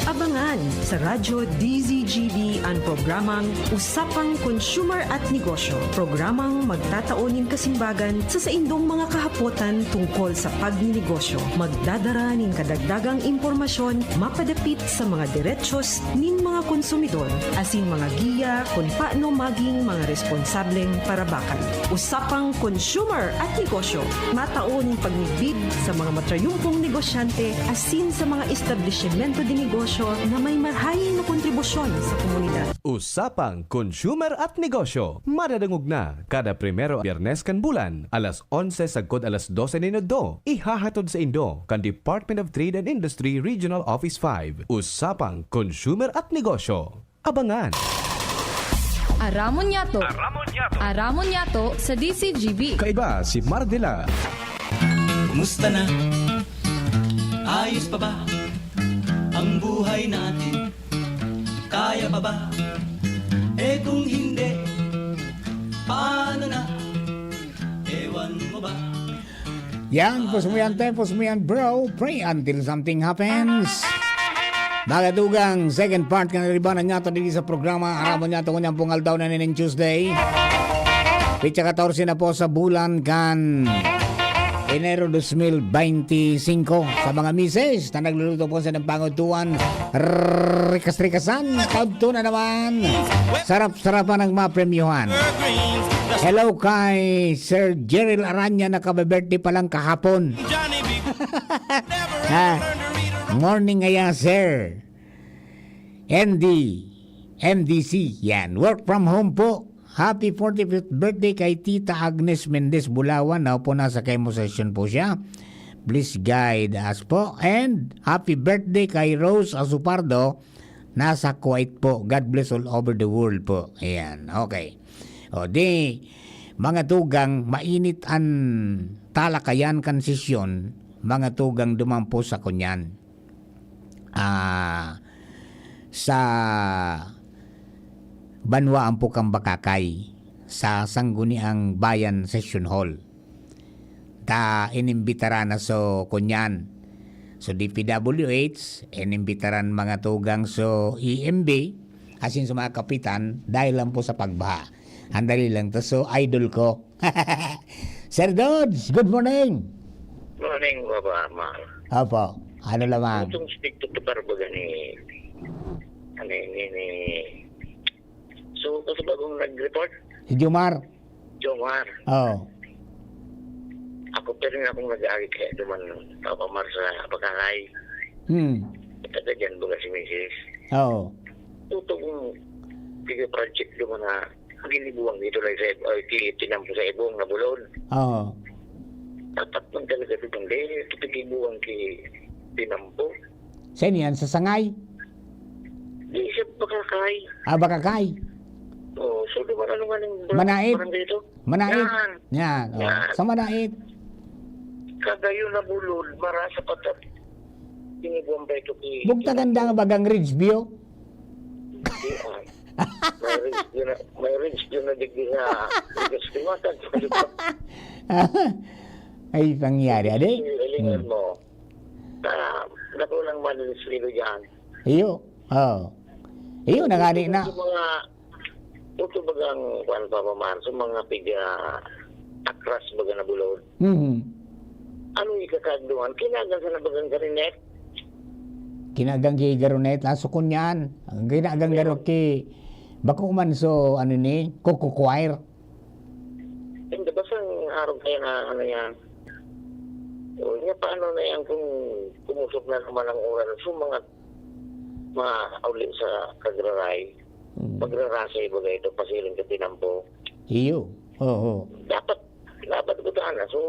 Abangan sa Radyo D Z G B an programang Usapang Consumer at Negosyo, programang magtatao nin kasimbagan sa saindong mga kahapotan tungkol sa pagninegosyo. Magdadara nin kadagdagang impormasyon mapadapit sa mga derechos nin mga konsumidor, asin mga giya kun paano maging mga responsableng parabakan. Usapang Consumer at Negosyo, matao nin pagmidbid sa mga matrayumpong negosyante asin sa mga establisimento de negosyo na may marahay na kontribusyon sa komunidad. Usapang Consumer at Negosyo, madadangog na kada primero Biyernes kan bulan, alas onse sagkod alas dose nin udto. Ihahatod sa indo kan Department of Trade and Industry Regional Office five. Usapang Consumer at Negosyo. Abangan. Aramon niyato. Aramon niyato. Aramon niyato sa D Z G B. Kaiba si Mar de la. Kumusta na? Ayos pa ba ang buhay natin? Kaya pa ba? Eh, kung hindi, paano na? Ewan mo ba? Yan, pusmo yan, te, pusmo yan, bro. Pray until something happens. Mga tugang, second part kan riba na niyato dito sa programa. Aramon niyato ngunyan pong aldaw na nin Tuesday. Pitsa katorse na po sa bulan kan Enero dos mil beinti singko. Sa mga misis na nagluluto po sa ng pangutuan, rikas-rikasan, kadto na naman. Sarap-sarapan ang mga premyohan. Hello kay Sir Jeril Aranya, nakabe-birthday pa lang kahapon. Ha? Morning ngaya, sir. N D, M D C, yan. Work from home po. Happy forty-fifth birthday kay Tita Agnes Mendez Bulawan. Now po, nasa Kemo session po siya. Please guide us po. And happy birthday kay Rose Azupardo. Nasa Kuwait po. God bless all over the world po. Ayan, okay. O di, mga tugang, mainit an talakayan kan sesyon, mga tugang, duman po sa kunyan. Ah, sa banwaan po kan Bacacay, sa Sangguniang Bayan Session Hall. Ta inimbitaran na so kunyan. So D P W H, inimbitaran mga tugang so E M B, asin sa mga kapitan, dahil lang po sa pagbaha. Andali lang to. So, idol ko. Sir Dodge, good morning. Morning, Baba Mar. Opo. Ano lamang? Itong speak to the barbaga ni, ano ni, ni, so, kasi bagong nag-report? Si Jomar. Jomar. Oo. Ako, pero nga akong nag-aagi kaya duman, Papa Mar, sa Bacacay. Hmm. Taga dyan, baga si misis. Oo. Tutong, tiga project duman na ginibuwang dito lang sa, ay, ti-, tinampo sa Ibong na Bulon. Oo. Dapat man talaga, di ba? Hindi, kitikibuan ki tinampo. Saan yan? Sa Sangay? Di siya pakakay. Ah, Bakakay? Oo, so di ba ano nga ng Manait? Parang dito? Manait? Yan. Yan. Oh. Yan. Sa Manait? Kagayo na bulod, marasa pa ta. Tinibuan pa ito ki... Bugtagan da nga bagang Ridge View? Di, ah. May ridge yun na, may ridge yun na digdi sa bigas tiwasan. Ay, pangyari, ade? Ilingan Hmm. mo. Sa nakulang man yung silo dyan. Iyo. Oh. Iyo, nagani na. Yung mga, ito bagang, kuwan pa pa man, sa mga piga atras baga na bulod. Mhm. Ano ikakagduhan? Kinagan sa nabagang karinet? Kinagang ki Garunet, laso ko niyan. Ang kinagang garo ki, bako man so, ano ni, Coco Choir. Hindi, basta ang araw kaya na ano yan. O niya, paano na yan kung kumusog na naman ang ulan? So, mga, mga uli sa kagraray, Mm. magrarasay ba ito pasiring ka tinampo? Iyo. Oo. Dapat, dapat ko na. So,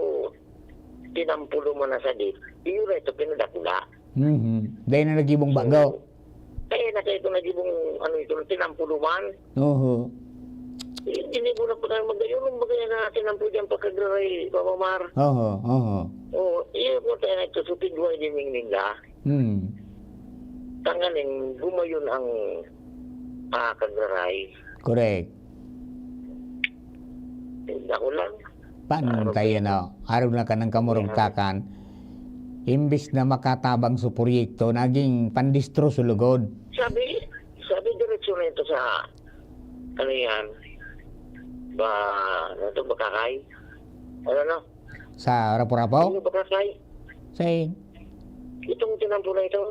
tinampo naman na sa dit. Iyo na ito, pinadakula. Mhm. Dahil na nagibong bago. Kaya na kayo ito nagibong, ano ito, tinampo naman. Oho. Hindi ko na pala mag-ayun, magkaya na tinampo dyan pagkagraray, Papa Mar. Oho, oho. O, iyo po tayo na ito, supigway din yung ninda. Hmm. Tanganing gumayon ang, ah, kagraray. Correct. Ako lang. Paano man tayo na, araw na ka ng kamurugtakan, imbis na makatabang sa proyekto, naging pandistro sa lugod. Sabi, sabi diretso na ito sa, ano yan, ba, ano ito, Bakakay? Ano na? Sa Rapu-Rapu? Ano Bakakay? Sa Itong tinampo na ito.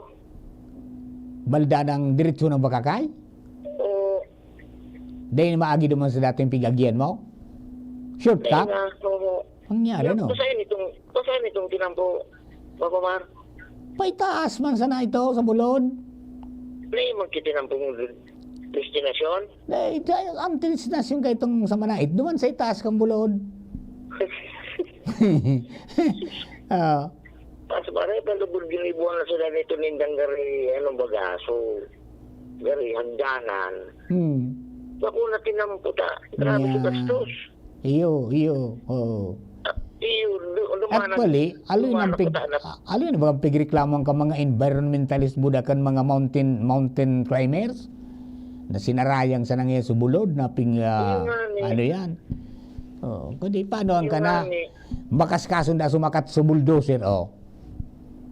Balda ng diretso ng Bakakay? O, Dahil maagi naman sa dating pig-agian mo? Shortcut? na, oo. Ang nangyari, no? Basahin itong, basahin itong tinampo, Papa Mar. Paitaas man sana ito sa bulod. May magkitinampong destinasyon. Eh, ito, ang destinasyon ka itong sa Manait, duman sa itaas kang bulod. Ah, Pas bare, palubod ginibuan na sila nito nindang gari, ano baga, so, gari, hagdanan. hmm. Bako na tinampo ta. Grabe Yeah. sa gastos. Iyo, iyo. Oo. Iyo, lu- lumanan- Actually, alin ang lumanan pig, ko ta na- alin ang bagang pigreklamo ang mga environmentalist buda kan mga mountain mountain climbers na sinarayang sa nangyay sa bulod na ping, ah, Iyo nga ni. Ano yan? Oh, kundi paano ang Iyo kana? nga ni. Makaskason da sumakat sa bulldozer, oh.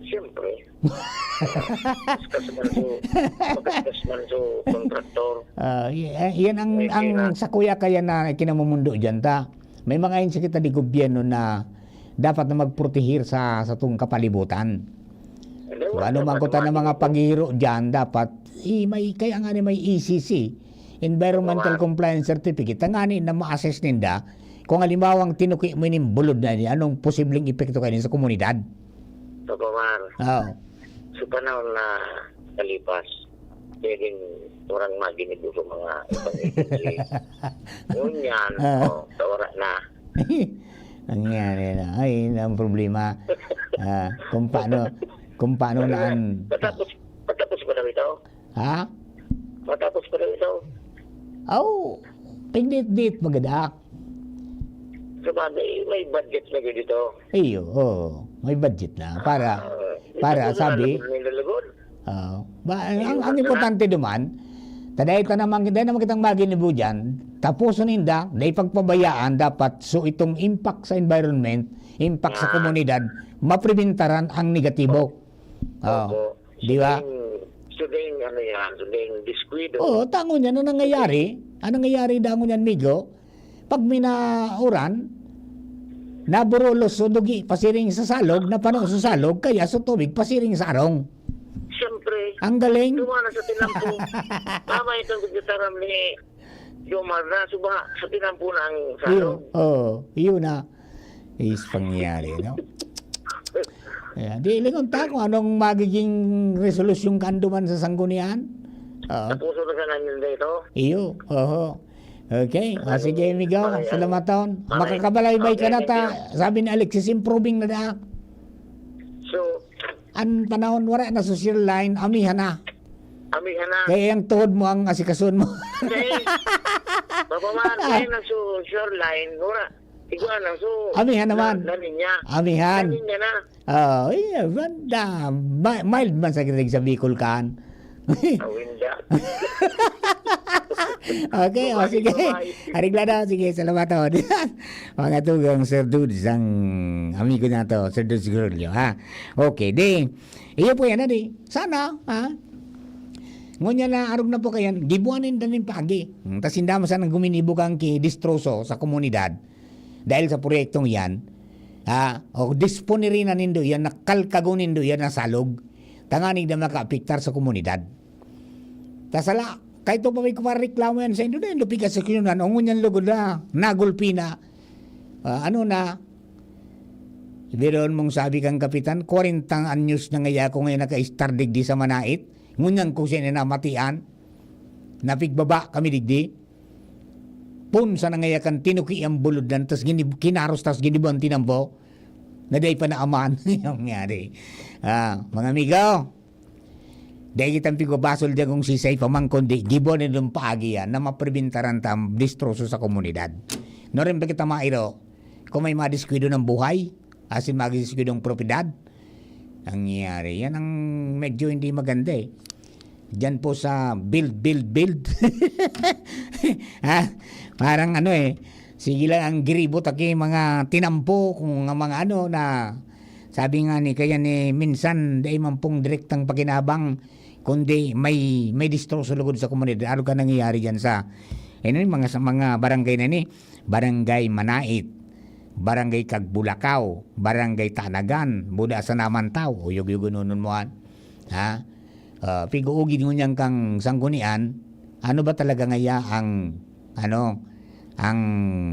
Siyempre. Kaskas man so, kaskas man so kontraktor. Ah, y- eh, yan ang, May ang kina- sakuya kaya na kinamumundo dyan ta. May mga ahensya kita di gobyerno na dapat na magprotehir sa, sa tong kapalibutan. Hindi, So, wala ano man naman kuta ng mga naman. paghihiro dyan, dapat i, may, kaya nga ni may E C C, Environmental Tama. Compliance Certificate, tangani na ma-assess ninda kung halimbawang tinuki mo yung bulod na yan, anong posibleng epekto kayo sa komunidad? Papa Mar, Oh. sa panahon na kalipas, pwedeng orang maginibo sa mga ibang agency. Ngunyan, Ah. oh, sa wala na. Ang nangyari na. Ay, yun ang problema. Ah, kung paano, kung paano na ang... Patapos, patapos pa daw ito? Ha? Patapos pa daw ito? Oh, pindit-dit magada. Sabagay, may budget na ganito. Iyo, oh, may budget na para, Ah, para ito, sabi, lalagod, lalagod. Ah, ba, ang, Ayun, ang wala na. importante duman, ta dai ta naman, dai naman kitang maginibo dyan, tapuson ninda, dai pagpabayaan, dapat so itong impact sa environment, impact sa Ah. komunidad, mapribintaran ang negatibo. Oh, Opo. di ba? Sudeng, sudeng, ano yan, sudeng diskuido. Oo, tango niya na nangyayari. Ang nangyayari dangon yan, Migo, pag minauran, naburulos o dugi pasiring sa salog, napano sa salog, kaya sa tubig pasiring sa arong. Siyempre, Ang galing. Dumaan na sa tinampo. Tama itong gitaram ni Jomar na suba sa tinampo na ang Yun, salog. oh, yun na. Is pangyayari, no? Ayan. Di, lingon ta kung anong magiging resolusyon kando man sa sanggunian. Oo. Tapuso na ka namin dito. Iyo, oho. Okay. Ah, sige, amigo. Ay, ay. Salamaton. Okay. Makakabalaybay ka Okay, na thank ta. you. Sabi ni Alexis, improving na da. So, Ang panahon, wala na sa sure line, amihan na. Amihan na. Kaya yung tuhod mo ang asikasun mo. Hindi. Baba man, Ay. ngayon ang su-, sure line, wala. Ikaw na, so, Amihan naman. na, na niya. Amihan. Na niya na. Oh, iya, banda. Ma-, mild man sa girig sa Bicol kan. Awinda. Okay, o, Babae, sige. babae. Arigla na, sige, salamat, o. Mga tugang, Sir Dudes, ang amigo na to, Sir Dudes Gurulio, ha? Okay, di. Iyo po yan, di. Sana, ha? Ngunyan na, arog na po kayan, gibuanin na nin pagi. Hmm, tas hindi mo sana guminibo kang ki-distroso sa komunidad. Dahil sa proyektong yan, ha? O disponirin na nindo yan, nakalkago nindo yan, nasalog. Tanganing na makaapektar sa komunidad. Ta sala, kahit pa may kumareklamo yan sa indo, dahil lupigas sa kinunan, o ngunyan lugod na, nagulpi na, ah, ano na, biruon mong sabi kang kapitan, kwarenta anyos na ngaya ako ngayon naka-star digdi sa Manait, ngunyan ko siya na namatian, napigbaba kami digdi, punsa na ngaya kan tinuki ang bulod na, tas ginib-, kinaros, tas ginibo ang tinampo, na dai pa naaman. Yung nangyari. Ah, mga amigo, Dai kitang pigbabasol diyan kung sisay pa man, kundi gibo na nung paagi yan na mapribentaran ta ang distroso sa komunidad. No rin pa kita mairo, kung may madiskwido ng buhay, asin madiskwido ng propiedad, nangyayari. Yan ang medyo hindi maganda eh. Diyan po sa build, build, build. Ha? Parang ano eh, sige lang ang giribo, taki mga tinampo, kung nga mga ano na Sabi nga ni, kaya ni, minsan dai man pong direktang pakinabang, kundi may, may distroso lugod sa komunidad. Ano ka nangyayari diyan sa, ano yung mga, sa mga barangay na ni? Barangay Manait, Barangay Cagbulacao, Barangay Tanagan, Buda sa Namantaw, uyog-yugon mo an. Ha? Ah, pig-uugid ngunyan kang sanggunian, ano ba talaga ngaya ang, ano, ang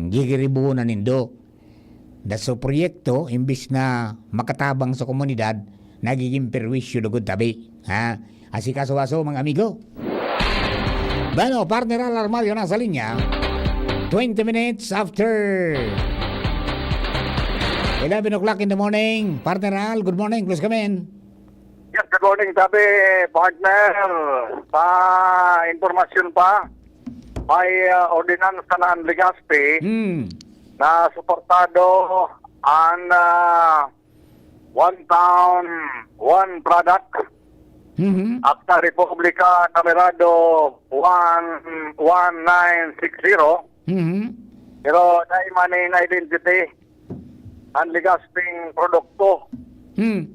gigiribuhon na nindo? Da so proyekto, imbis na makatabang sa komunidad, nagiging perwisyo lugod tabi. Ha? Asikaso-aso, mga amigo. Bueno, partner Al Armario nasa linya. Twenty minutes after eleven o'clock in the morning. Partner Al, good morning. Please come in. Yes, good morning, Tabi, partner. Pa impormasyon pa, may, ah, ordinansa na ang Legazpi Hmm. na suportado ang, ah, One Town, One Product Mhm. at sa Republika Numerado one one nine six zero. Mhm. Pero dai man na-identify ang Legasping produkto. Hmm.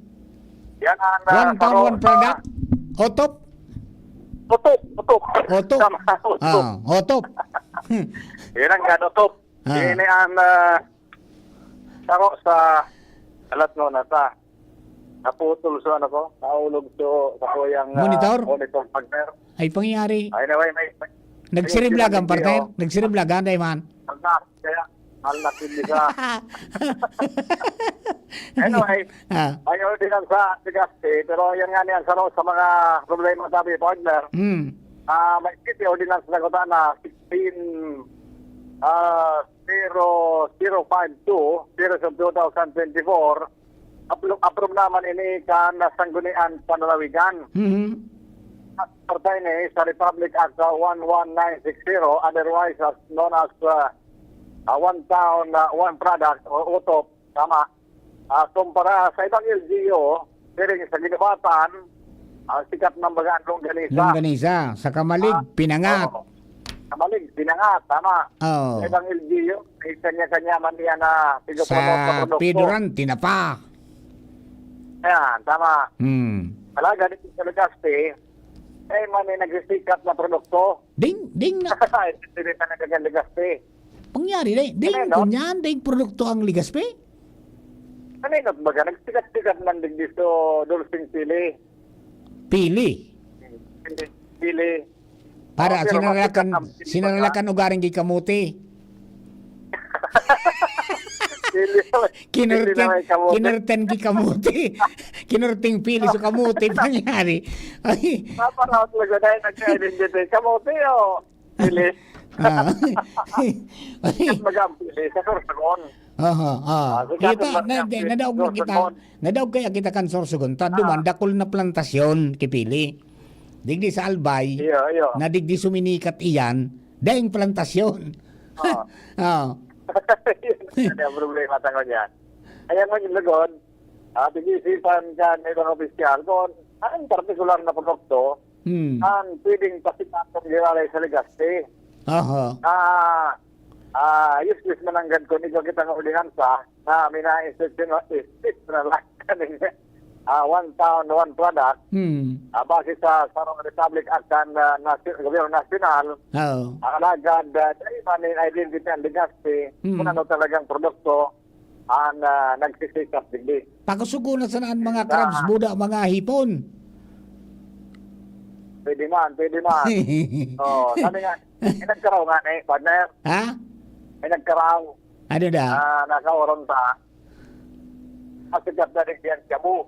Yan ang, ah, One Town, paro-, One Product? Otop? Otop, otop. Otop. Tama, otop. Ah, otop. Hmm. Yan ang kan otop. Ah. Yan ang, ah, saro sa alat mo na sa naputol sa ano ko, naulog sa, sa kuyang, ah, Monitor? monitor, partner. Ay, pangyayari. Ay, anyway, may, may, Nagsiriblagan, may partner? Nagsiriblagan, dai man? Ang na-, kaya, ang nakindi sa Anyway, Ah. may ordinansa, Legazpi, pero yan nga niyan, sa, sa mga problema, sabi, partner, Hmm. ah, may city ordinance na kuta na sixteen, ah, zero zero five two, series of two thousand twenty-four, apro-, approve naman ini kan Sanggunian Panlalawigan. Mhm. At partay ni sa Republic Act one one nine six zero, otherwise as known as, uh, uh, One Town, uh, One Product o utop, tama. Ah, kumpara sa ibang L G U, siring sa Guinobatan, ah, sikat na baga ang longganisa. Longganisa, sa Camalig, Ah, pinangat. oo. Camalig, pinangat, tama. Oo. Sa ibang L G U, may kanya-kanya man niya na Sa pinupromote na produkto. Piduran, tinapa. Ayan, tama. Hmm. Talaga, dito sa Legazpi, eh, man may nagsisikat na produkto. Ding, ding na. Hindi pa nagkagan Legazpi. Pangyari, dai, dai Ano, no? Kunyan, dai produkto ang Legazpi? Ano yun, baga? Nagsikat-sikat man digdi so Dulceng Pili. Pili? Pili. Para Oh, pero sinaralakan, masikat ang pili sinaralakan baga. Ugaring kay kamote. Pili. Pili Kinurten, na may kamote. Kinurten kay kamote. Kinurting pili sa kamote, pangyari. Ay. Naparaot lang sa dahil nagka-identity. Kamote, oh. Pili. Ah. Sikat mag-ampili sa Sorsogon. Aha, ah. Ah, sikat Kita, mag-ampili na, nadaog sa na kita, Sorsogon. Nadaog kaya kita kan Sorsogon. Ta, Ah. duman, dakul na plantasyon, kipili. Digdi sa Albay, Iyo, iyo. na digdi suminikat iyan, daing plantasyon. Ah. Ah. Yan ang problema sa kanya. Kaya mo yung lugod, ah, pag-iisipan ka ng ibang opisyal kung anong partikular na produkto Hmm. ang pwedeng pasikatong gilalay sa Legazpi. Aha. Ah, ah, useless man ang gad kung ikaw kitang ordinansa na mina-institutional, institutional lang kaning, ah, one town, one product. Hmm. Ah, base sa sarong Republic Act kan, ah, nasi-, Gobyerno Nasyonal, Oo. ah, alagad, ah, dai man in identity ang Legazpi, Hmm. kung ano talagang produkto ang, ah, nagsisikap digdi. Pakusugo na sana ang mga Ah. crabs, buda, mga hipon. Pwede man, pwede man. Oh, sabi nga, may nagkaraw nga ni, partner. Ha? May nagkaraw. Ano na? Ah, nasa oron ta. Masikat na rin yan, shabu.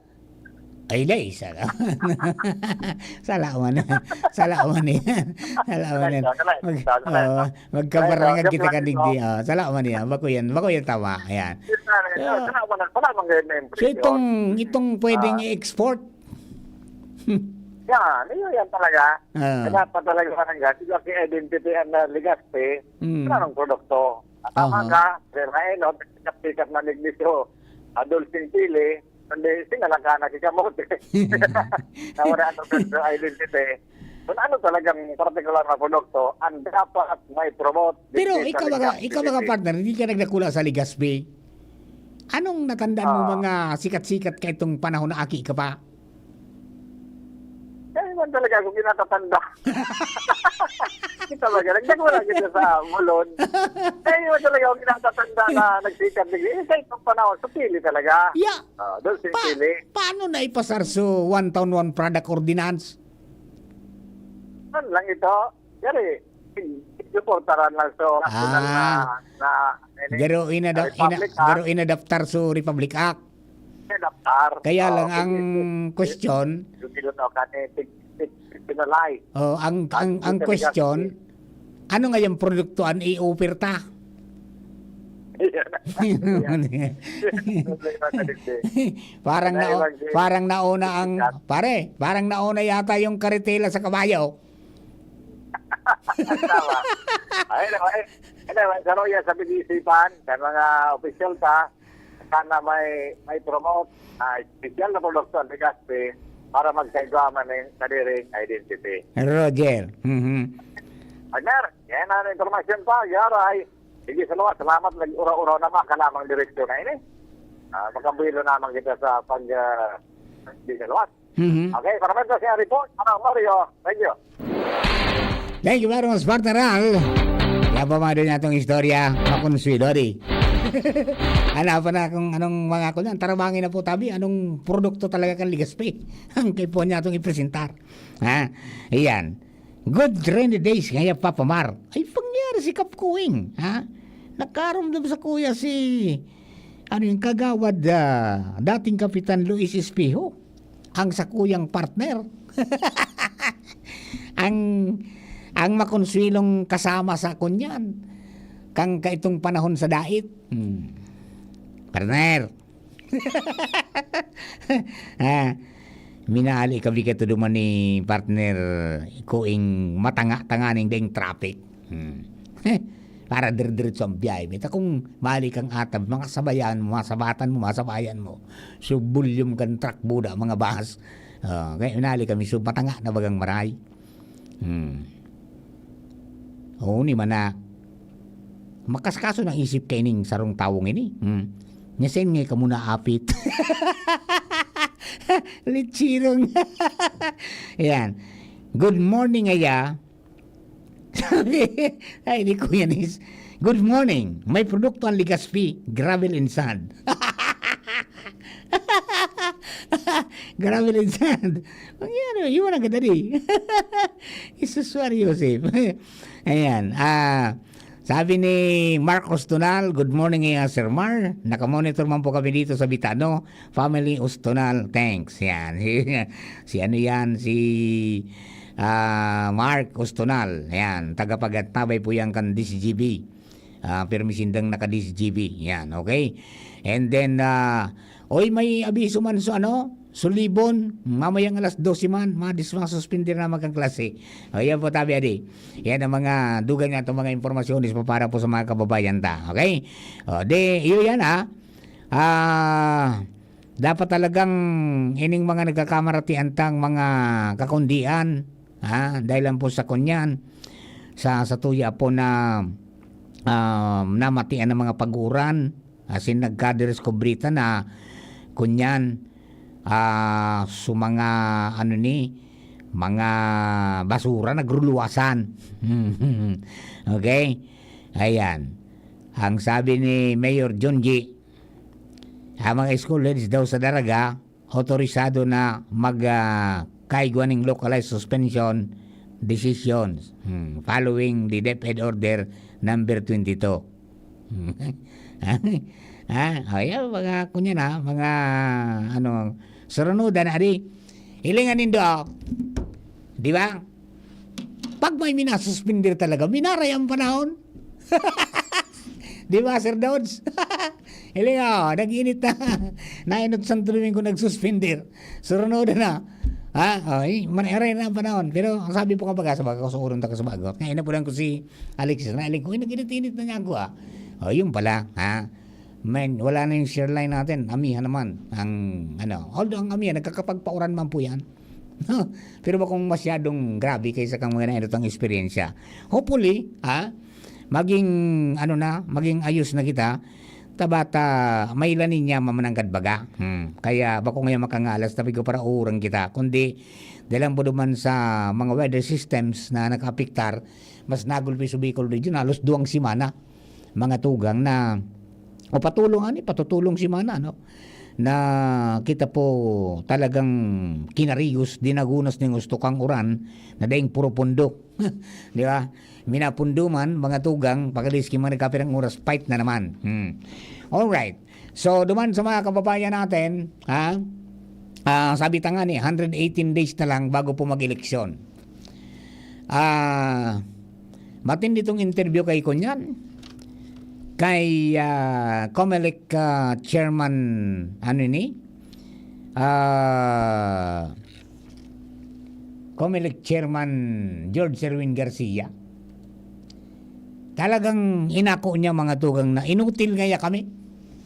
Ay, dai, sala. Sala man. Sala man yan. Sala man yan. Sala, sala, Mag-, sala, sala. oo, magkabarangag Sala, kita sala, kadigdi, sala. oh. Sala man yan. Bako yan. Bako yan tama. Ayan. Yun na, yun na. So, Sala man, sala man ngayon na yung so, presyo. itong, itong pwedeng Ah. i-export? Yan, yun yan talaga. Ah. Kaya pa talaga parang gas. Ito ang identity ang, ah, Legazpi. Mm. Anong produkto? At tama Aha. ka, Sir Maenot, sikat-sikat na neglisyo. Ah, dulceng sili, kundi sinalaka na si kamote. Nawala ang product identity. Kung ano talagang partikular na produkto, ang dapat may promote, Pero dictate sa ikaw mga, Legazpi ikaw mga City. partner, hindi ka nagdakula sa Legazpi. Anong natandaan mo Ah. mga sikat-sikat ka itong panahon na aki ka pa? Kaya man talaga ako kinatatanda. Kita ba, nagdakula kita sa Mulon. Kaya man talaga ako kinatatanda na nagsikat. Eh, sa itong panahon, sa pili talaga. Yeah. Ah, doon sa Pa-, pili. paano na ipasar so one town, one product ordinance? Ano lang ito? Yari, suportaran lang sa national na, Ah. na, ano, Garo inada-, Republic, ina-, ah. garo inadaptar so Republic Aact. Inadaptar. Kaya Oo, lang ang sige, sige. question, Yung ginawa ka ni, tig-, tig-, pinalay. Oh, ang, At ang, ang ito talaga, question, ano nga yung produkto ang i-offer ta? Yan. Yan. Problema sa dito. Parang Dahil na, lang din. parang nauna ang, Sikat. pare, parang nauna yata yung karetela sa kabayo. Tama. Ay, naku, ay, ay, naku, sa Royal, sa pag-iisipan, sa mga opisyal pa, sana may, may promote, ah, espesyal na produkto ang Legazpi para magkaigwa man ng kadiring identity. Roger. Mhm. Partner, yan ang impormasyon pa, Yaray. Sige, salamat, salamat, nag-ura-ura na makalamang direksyon na ini. Ah, makabuelo naman kita sa pag, ah, di sa luwas. Mhm. Okay, para man sa report, para Mario. Thank you. Thank you very much, partner Al. Yan po mga doon atong istorya, makonsuelo di. Ano pa na kung anong mga kunan, taramangin na po tabi, anong produkto talaga kan Legazpi? Ang kay po niya atong ipresentar. Ha? Iyan. Good rainy days ngaya, Papa Mar. Ay, pangyari si Kap Kuing, ha? Nakarumdum sa kuya si, ano yung kagawad, ah, dating Kapitan Luis Espejo, ang sakuyang partner. Ang, ang makonsuelong kasama sa kunyan, kang kaitong panahon sa dait. Hmm. Partner. Ah, minali kami kato duman ni partner Kuing matanga-tanga ning daing traffic. Hmm. Para dire-diretso ang biyahe. Mita kung mali kang atab, mga sabayan mo, mga sabatan mo, mga sabayan mo. So, volume kan truck, buda, mga bus. Ah, kaya minali kami, so, matanga na bagang maray. Hmm. Oo, ni man na. Makaskaso ng isip kaining sarong tawong ini. Hmm. Nya sen ngay kamo naapit. Lechirong. Ayan. Good morning, aya. Sabi, ay, ni Kuya Nis. Good morning. May produkto ang Legazpi, gravel and sand. Gravel and sand. Mangyari, iwan ang ganda di. Isuswar, Joseph. Ayan. Ah, sabi ni Mark Ostonal, "Good morning, eh, Sir Mar. Nakamonitor man po kami dito sa Bitano. Family Ostonal, thanks." Yan. Si ano yan? Si ah, Mark Ostonal. Ayan, tagapagantabay po yan kan D C G B. Ah, pero may sindang naka-D C G B. Yan, okay? And then, ah, oy, may abiso man sa ano, Sulibon, mamayang alas dose man, madis-, masuspindi na magkang klase. O, yan po, tabi, adi. Yan ang mga dugang na itong mga impormasyon is para po sa mga kababayan ta. Okay? O, di, iyo yan, ha? Ah, dapat talagang ining mga nagkakamaratian tang mga kakundian, ha? Dahil lang po sa kunyan, sa, sa tuya po na, ah, namatian ng mga pag-uuran, asin nagkadiskubrita na kunyan, ah, su mga, ano ni, mga basura nagruluwasan. Okay? Ayan. Ang sabi ni Mayor Junji, ang mga school heads daw sa Daraga, otorisado na mag, ah, kaigwa ning localized suspension decisions, hmm, following the DepEd Order number twenty-two. Ha? O, yan, mga, kunya na, mga, ano, surunudan na, adi. Hilingan nindo, ah. Di ba? Pag may minasuspender talaga, minaray ang panahon. Di ba, Sir Dodge? Hiling, oh, nag-init na. Nainot Santo Domingo, nagsuspender. Surunudan na. Ha? O, eh, man-, aray na ang panahon. Pero ang sabi po, kumbaga, sa baga ko, sa urong taga sa bago. Ngayon na po lang ko si Alexis. Nailing ko, "Uy, nag-init-init na niya ako, ah." O, yun pala, ha? Man, wala na yung share line natin. Amihan naman ang, ano. Although ang amihan, nagkakapagpauran man po yan. Pero bakong masyadong grabe kaysa kang mga nainot ang eksperyensya. Hopefully, ha? Maging, ano na, maging ayos na kita. Tabata, may La Niña mamananggad baga. Hmm. Kaya bako ngayon makangalas, tabi ko para uurang kita. Kundi, dalang po duman sa mga weather systems na nakaapektar, mas nagulpi sa Bicol Region, halos duwang semana, mga tugang na, o patulong, ani, patutulong semana, no? Na kita po talagang kinarigos, dinagunas ning ustok ang uran na daing puro pundo. Di ba? Minapundo man, mga tugang, pagaliski man nagkapirang oras, fight na naman. Hmm. Alright. So, duman sa mga kababayan natin, ha? Ah, sabi ta nga ni, hundred eighteen days na lang bago po mag-eleksyon. Ah, matindi tong interview kay Kunyan. Kay, ah, Comelec, ah, Chairman, ano ni? Ah, Comelec Chairman George Erwin Garcia. Talagang inako niya, mga tugang, na inutil ngaya kami.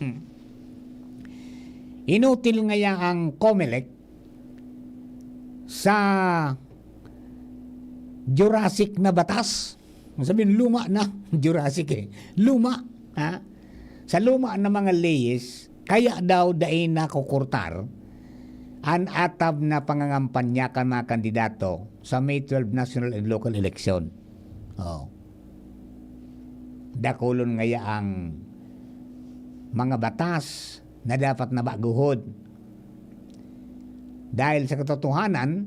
Hmm. Inutil ngaya ang Comelec sa Jurassic na batas. Sabihin, luma na. Jurassic eh. Luma. Ha? Sa luma na mga leyes, kaya daw dai nakukurtar an atab na pangangampanya kan mga kandidato sa May twelve national and local election. Oh. Dakulon ngaya ang mga batas na dapat na baguhon. Dahil sa katotohanan,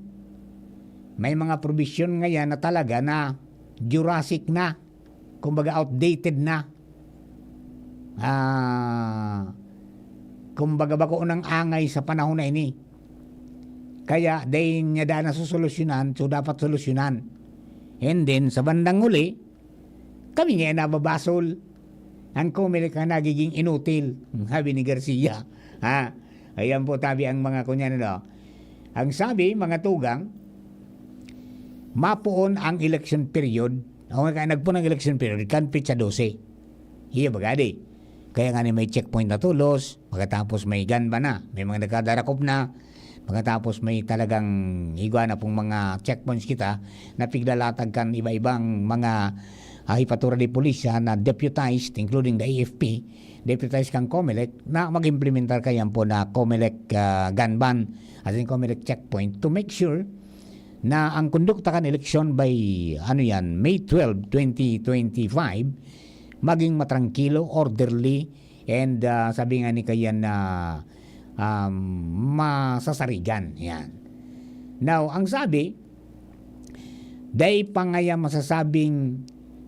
may mga probisyon ngayon na talaga na Jurassic na, kumbaga outdated na. Ah, kumbaga bako nang angay sa panahon na ini. Kaya dahil niya daan na susolusyonan, so dapat solusyonan. And then, sa bandang huli, kami nga nababasol. Ang Comelec na nagiging inutil, sabi ni Garcia. Ha? Ayan po, tabi ang mga kunyan, ano. Ang sabi, mga tugang, mapoon ang election period. O nga, nagpoon ang election period, kan petsa dose. Iya, bagadi. Kaya nga ni may checkpoint na tolos, pagkatapos may gun ban na, may mga nagkadarakop na, pagkatapos may talagang igwa na pong mga checkpoints kita na piglalatag kan iba-ibang mga, ah, hipatura de polisya na deputized, including the A F P, deputized kan Comelec, na mag-implementar kayan po na Comelec, ah, gun ban, as in Comelec checkpoint, to make sure na ang kondukta kan eleksyon by, ano yan, May twelve, twenty twenty-five, maging matrangkilo, orderly, and, ah, sabi nga ni kayan na, um, masasarigan. Yan. Now, ang sabi, dai pa ngaya masasabing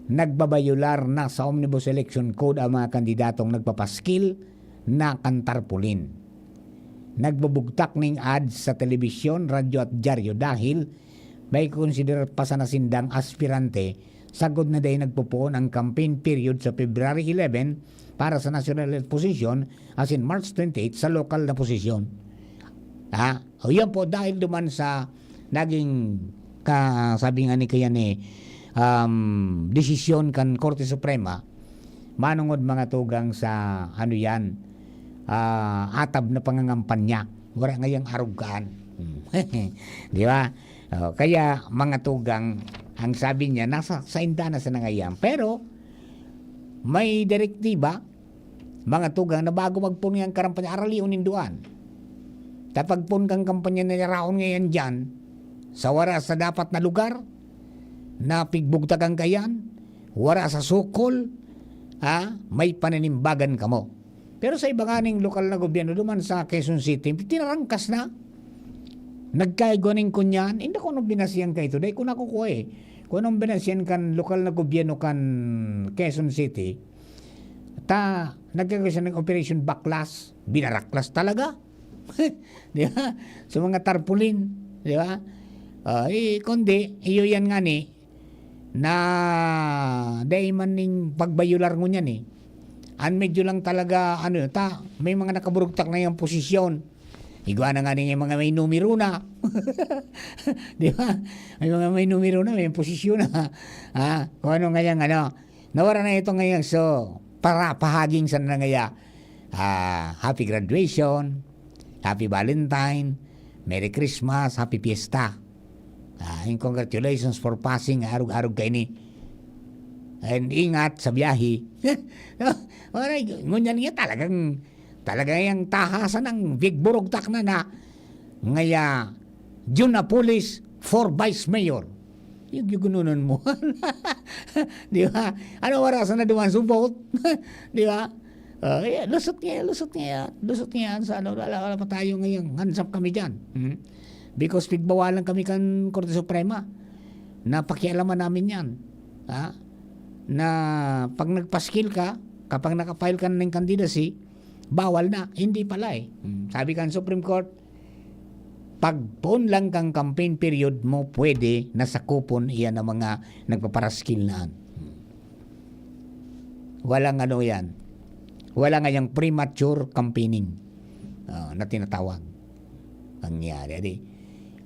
nagbabayular na sa Omnibus Election Code ang mga kandidatong nagpapaskil na kan tarpaulin. Nagbubugtak ning ads sa telebisyon, radyo at dyaryo dahil may konsiderar pa sana sindang aspirante sagkod na dai nagpopoon ang campaign period sa February eleven para sa national position asin March twenty-eight sa lokal na posisyon. Ha? O yan po, dahil duman sa naging ka-, sabi nga ni kaya ni, um, desisyon kan Korte Suprema, manungod mga tugang sa, ano yan, ah, atab na pangangampanya. Wala ngayang arog kaan. Hmm. Di ba? Oh, kaya mga tugang, ang sabi niya, nasa sainda na sa nangayan. Pero, may direktiba, mga tugang, na bago magpoon ngayang karampanya, aralion ninduan. Tapagpoon kang kampanya na yaraon ngayan dyan, sa wara sa dapat na lugar, na pigbugtakan kayan, wara sa sukol, ha, may pananimbagan kamo. Pero sa iba nganing lokal na gobyerno, duman sa Quezon City, tinarangkas na. Nagkaigwa ning kunyan, hindi ko anong binasihan ka ito, dahil ko nakukuha eh. Kung anong binasihan kan lokal na gobyerno kan Quezon City, ta, nagkaigwa siya ng Operation Baklas, binaraklas talaga. Di ba? Sa mga tarpaulin, di ba? Ah, eh, kundi, iyo yan nga ni, na dai man ning pagbayular ngunyan eh. Ang medyo lang talaga, ano, ta, may mga nakaburugtak na yung posisyon. Igwa na nga ninyo yung mga may numero na. Di ba? May mga may numero na, may posisyon na. Ha? Kung ano nga yung ano. Nawara na ito ngayon. So, para pahaging sa nangaya, ah, happy graduation, happy Valentine, Merry Christmas, happy fiesta. Ah, and congratulations for passing arog-arog kaini. And ingat sa biyahe. Aray, ngunyan nga talagang, talaga yang tahasan ng big burugtak na na. Ngaya, Jun Apulis for Vice Mayor. Yung, yung gununan mo. Di ba? Ano oras na duman sa vote? Di ba? Ah, yeah, lusot niya, lusot niya yan. Lusot niya yan sa ano, wala, wala pa tayo ngayon. Hands up kami dyan. Hmm? Because pigbawalan kami kan Korte Suprema. Napakialaman namin yan. Ha? Na pag nagpaskil ka, kapag nakafile ka na ng candidacy, bawal na. Hindi pala eh. Hmm. Sabi kan Supreme Court, pagpoon lang kang campaign period mo, pwede na sakupon iyan ang mga nagpaparaskil na. Hmm. Walang ano yan. Wala nga yung premature campaigning, ah, na tinatawag. Nangyari, di?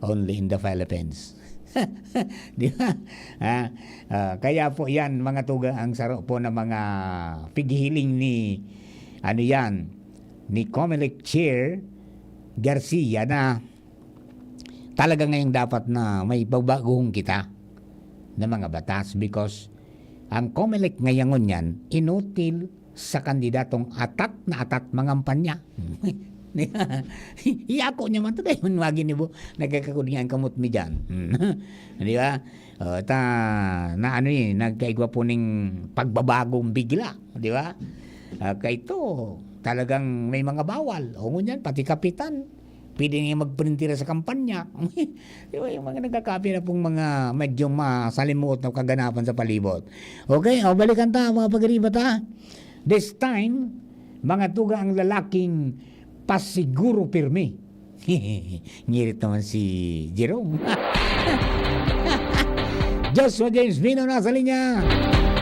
Only in the Philippines. Di ba? Ah, ah, kaya po yan, mga tugang, ang saro po ng mga pighiling ni, ano yan, ni Comelec Chair Garcia na talaga ngayong dapat na may pagbaguhon kita ng mga batas because ang Comelec ngayon yan, inutil sa kandidatong atat na atat mangampanya. Iyako niya man to, dahil man wagi ni bo, nagkakakudingan kamot mi dyan. Di ba? O, ta, na ano eh, nagkaigwa po ning pagbabagong bigla, di ba? Ah, kaya ito, talagang may mga bawal. O, ngunyan, pati kapitan, pwede niya magprintira sa kampanya. Di ba, yung mga nagkakapi na pong mga medyo masalimuot na kaganapan sa palibot. Okay, o, balikan ta, mga pagariba ta. This time, mga tuga ang lalaking pasiguro pirmi. Ngirit naman si Jerome. Joshua James Mino nasa linya.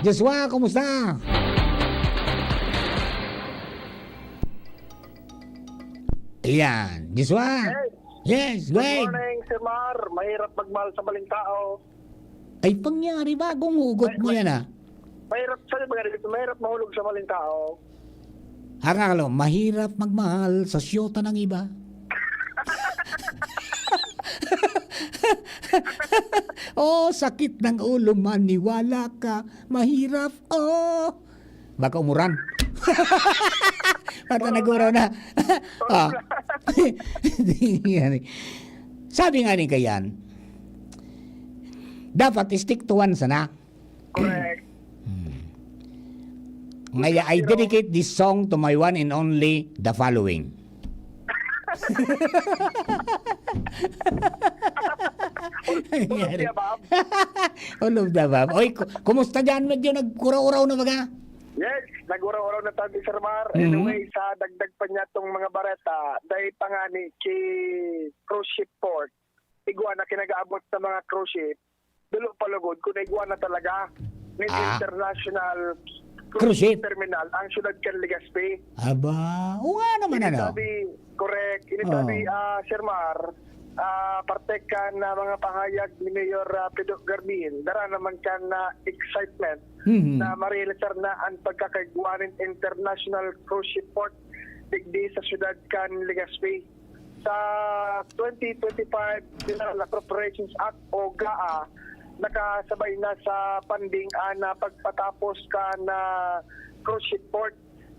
Joshua, kumusta? Ayan. Joshua? Yes. Yes, go Good ahead. Morning, Sir Mar. Mahirap magmahal sa maling tao. Ay, pangyari, bagong hugot Ay, mo ma- yan, ah. Mahirap, sabi ba nga dito, mahirap mahulog sa maling tao. Akala, mahirap magmahal sa siyota ng iba. Oh, sakit ng ulo, maniwala ka. Mahirap, oh. Baka umuran. Baka naguraw na. Ah. Yan eh. Sabi nga ni Kayan, dapat stick to one sana. Correct. Hmm. Ngaya, I dedicate this song to my one and only, the following. All of the above. All of the above. Oy, ku-, kumusta dyan? Medyo nagkuraw-uraw na baga? Yes, naguraw-uraw na tayo, Sir Mar. Mhm. Anyway, sa dagdag pa niya tong mga bareta, dahil pa nga ni ki cruise ship port, igwa na kinagaabot sa mga cruise ship, dalo pa lugod kung igwa na talaga nin Ah. international Cruise ship. Terminal ang siyudad kan Legazpi. Aba, o nga naman, Ini ano? Sabi, correct. Ini Oh. Sabi, ah, Sir Mar, ah, parte kan, ah, mga pahayag ni Mayor, ah, Pido Garmin, dara naman kan, ah, excitement Mhm. na marealisar na ang pagkakaigwa nin international cruise ship port digdi sa siyudad kan Legazpi. Sa twenty twenty-five General Appropriations Act o GAA, nakasabay na sa funding an, ah, pagpatapos kan, ah, cruise ship port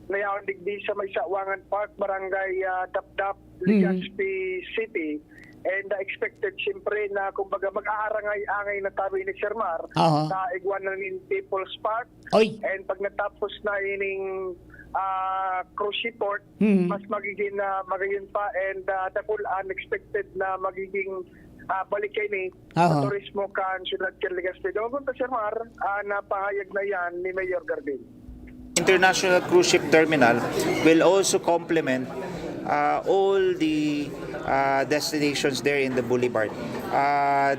na yaon digdi sa may Sawangan Park, Barangay, ah, Dapdap, Mm. Legazpi City. And, ah, expected, siyempre, na, kumbaga, mag-aarangay-angay na tabi ni Sir Mar Aha. sa igwa na nin People's Park. Oy. And pag natapos na ining, ah, cruise ship port, Mm. mas magiging, ah, magayon pa and, ah, dakul an expected na magiging, ah, balik kaini Aha. sa turismo kan siyudad kan Legazpi. Doon ta, Sir Mar, ah, napahayag na yan ni Mayor Garbin. International Cruise Ship Terminal will also complement, uh, all the, uh, destinations there in the Boulevard. Uh,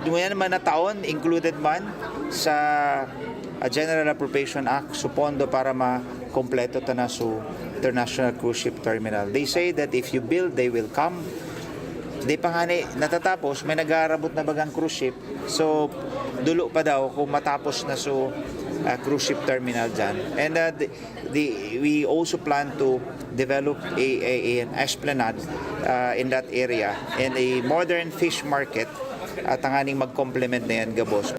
ngunyan man na taon, included man sa, uh, General Appropriation Act, su pondo para makompleto ta na su International Cruise Ship Terminal. They say that if you build, they will come. Di pa ngani natatapos, may nag-aarabot na bagang cruise ship. So, dulo pa daw kung matapos na su, ah, cruise ship terminal dyan. And, ah, the, the, we also plan to develop a, a, a, an esplanade, ah, in that area and a modern fish market, ah, tanganing mag-complement na yan gabos.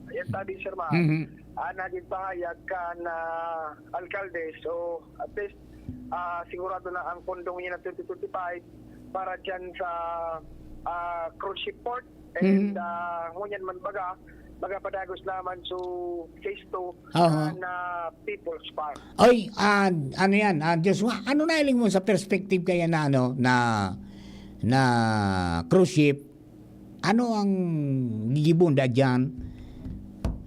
Ayan, sabi, Sir Mar. Mhm. Ah, naging pahayag kan, ah, alkalde. So, at least, ah, sigurado na ang pondong niya na twenty twenty-five para dyan sa, ah, cruise ship port. And, Mhm. ah, ngunyan man baga, magapadagos naman su phase two Aha. na People's Park. Oy, ah, ano yan, ah, Joshua, ano na hiling mo sa perspective kaya na, ano, na, na cruise ship? Ano ang gigibon da diyan?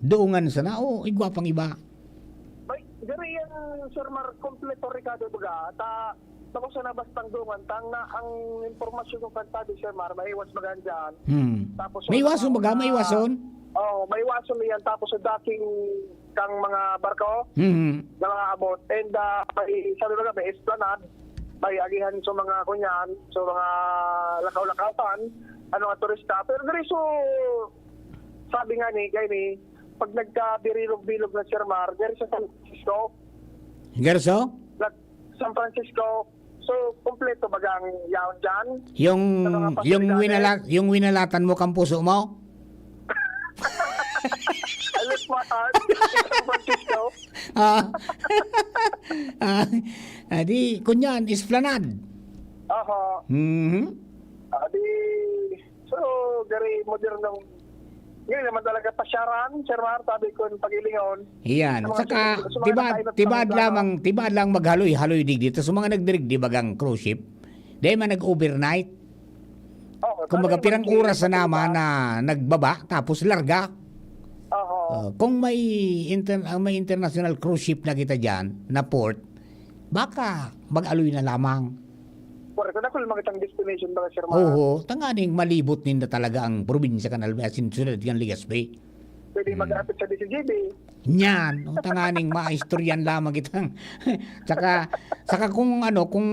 Doongan sana o igwa pang iba? May, diri yan, Sir Mar, kompleto rekado baga. Ta, bako sana bastang doongan. Tang na ang impormasyon ko kan tabi, Sir Mar, maiwas baga dyan. Hmm. Tapos, May iwason baga? May iwason? Oo, may iwason na yan. Tapos sa docking kang mga barko, Mhm. na mga abot. And, ah, may, sabi baga, may esplanade, may agihan sa mga kunyan, sa mga lakaw-lakawan, ano nga turista. Pero diri so, sabi nga ni, kay ni, pag nagkabirilog-bilog na, Sir Mar, diri sa San Francisco. Gerso? Nag-, San Francisco. So, kompleto baga ang yaon dyan? Yung, Sa mga yung pasilidades? winala-, yung winalatan mo kang puso mo? Alas pa, ah, San Francisco. Ah. Ah, ah, di, kunyan, esplanade. Aha. Mhm. Ah, di, so, very modernong, ngayon naman talaga pasyaran, Sir Mar, sabi ko, yung pag-ilingon. Iyan. Sa mga Saka, susunod, sa mga tibaad, nakainat tibaad pang lamang, tibaad lang maghaloy-haloy digdi. Tas sa mga nagdirigdi bagang cruise ship, dahil man nag-overnight. Oo, Kumbaga, talagang pirang mag-iingat oras na sa naman iba. na nagbaba, tapos larga. Oo. Ah, kung may inter-, ah, may international cruise ship na kita dyan, na port, baka mag-aloy na lamang. Correct. Kung ako lang makitang destination ba, Sir Mar? Oo, tanganing malibot ninda talaga ang probinsya kan Albi-, asin, siyudad kan Legazpi. Pwede Hmm. mag-apit sa D C G B. Nyan, o tanganing maistoryan lamang kitang. Tsaka, saka kung ano, kung,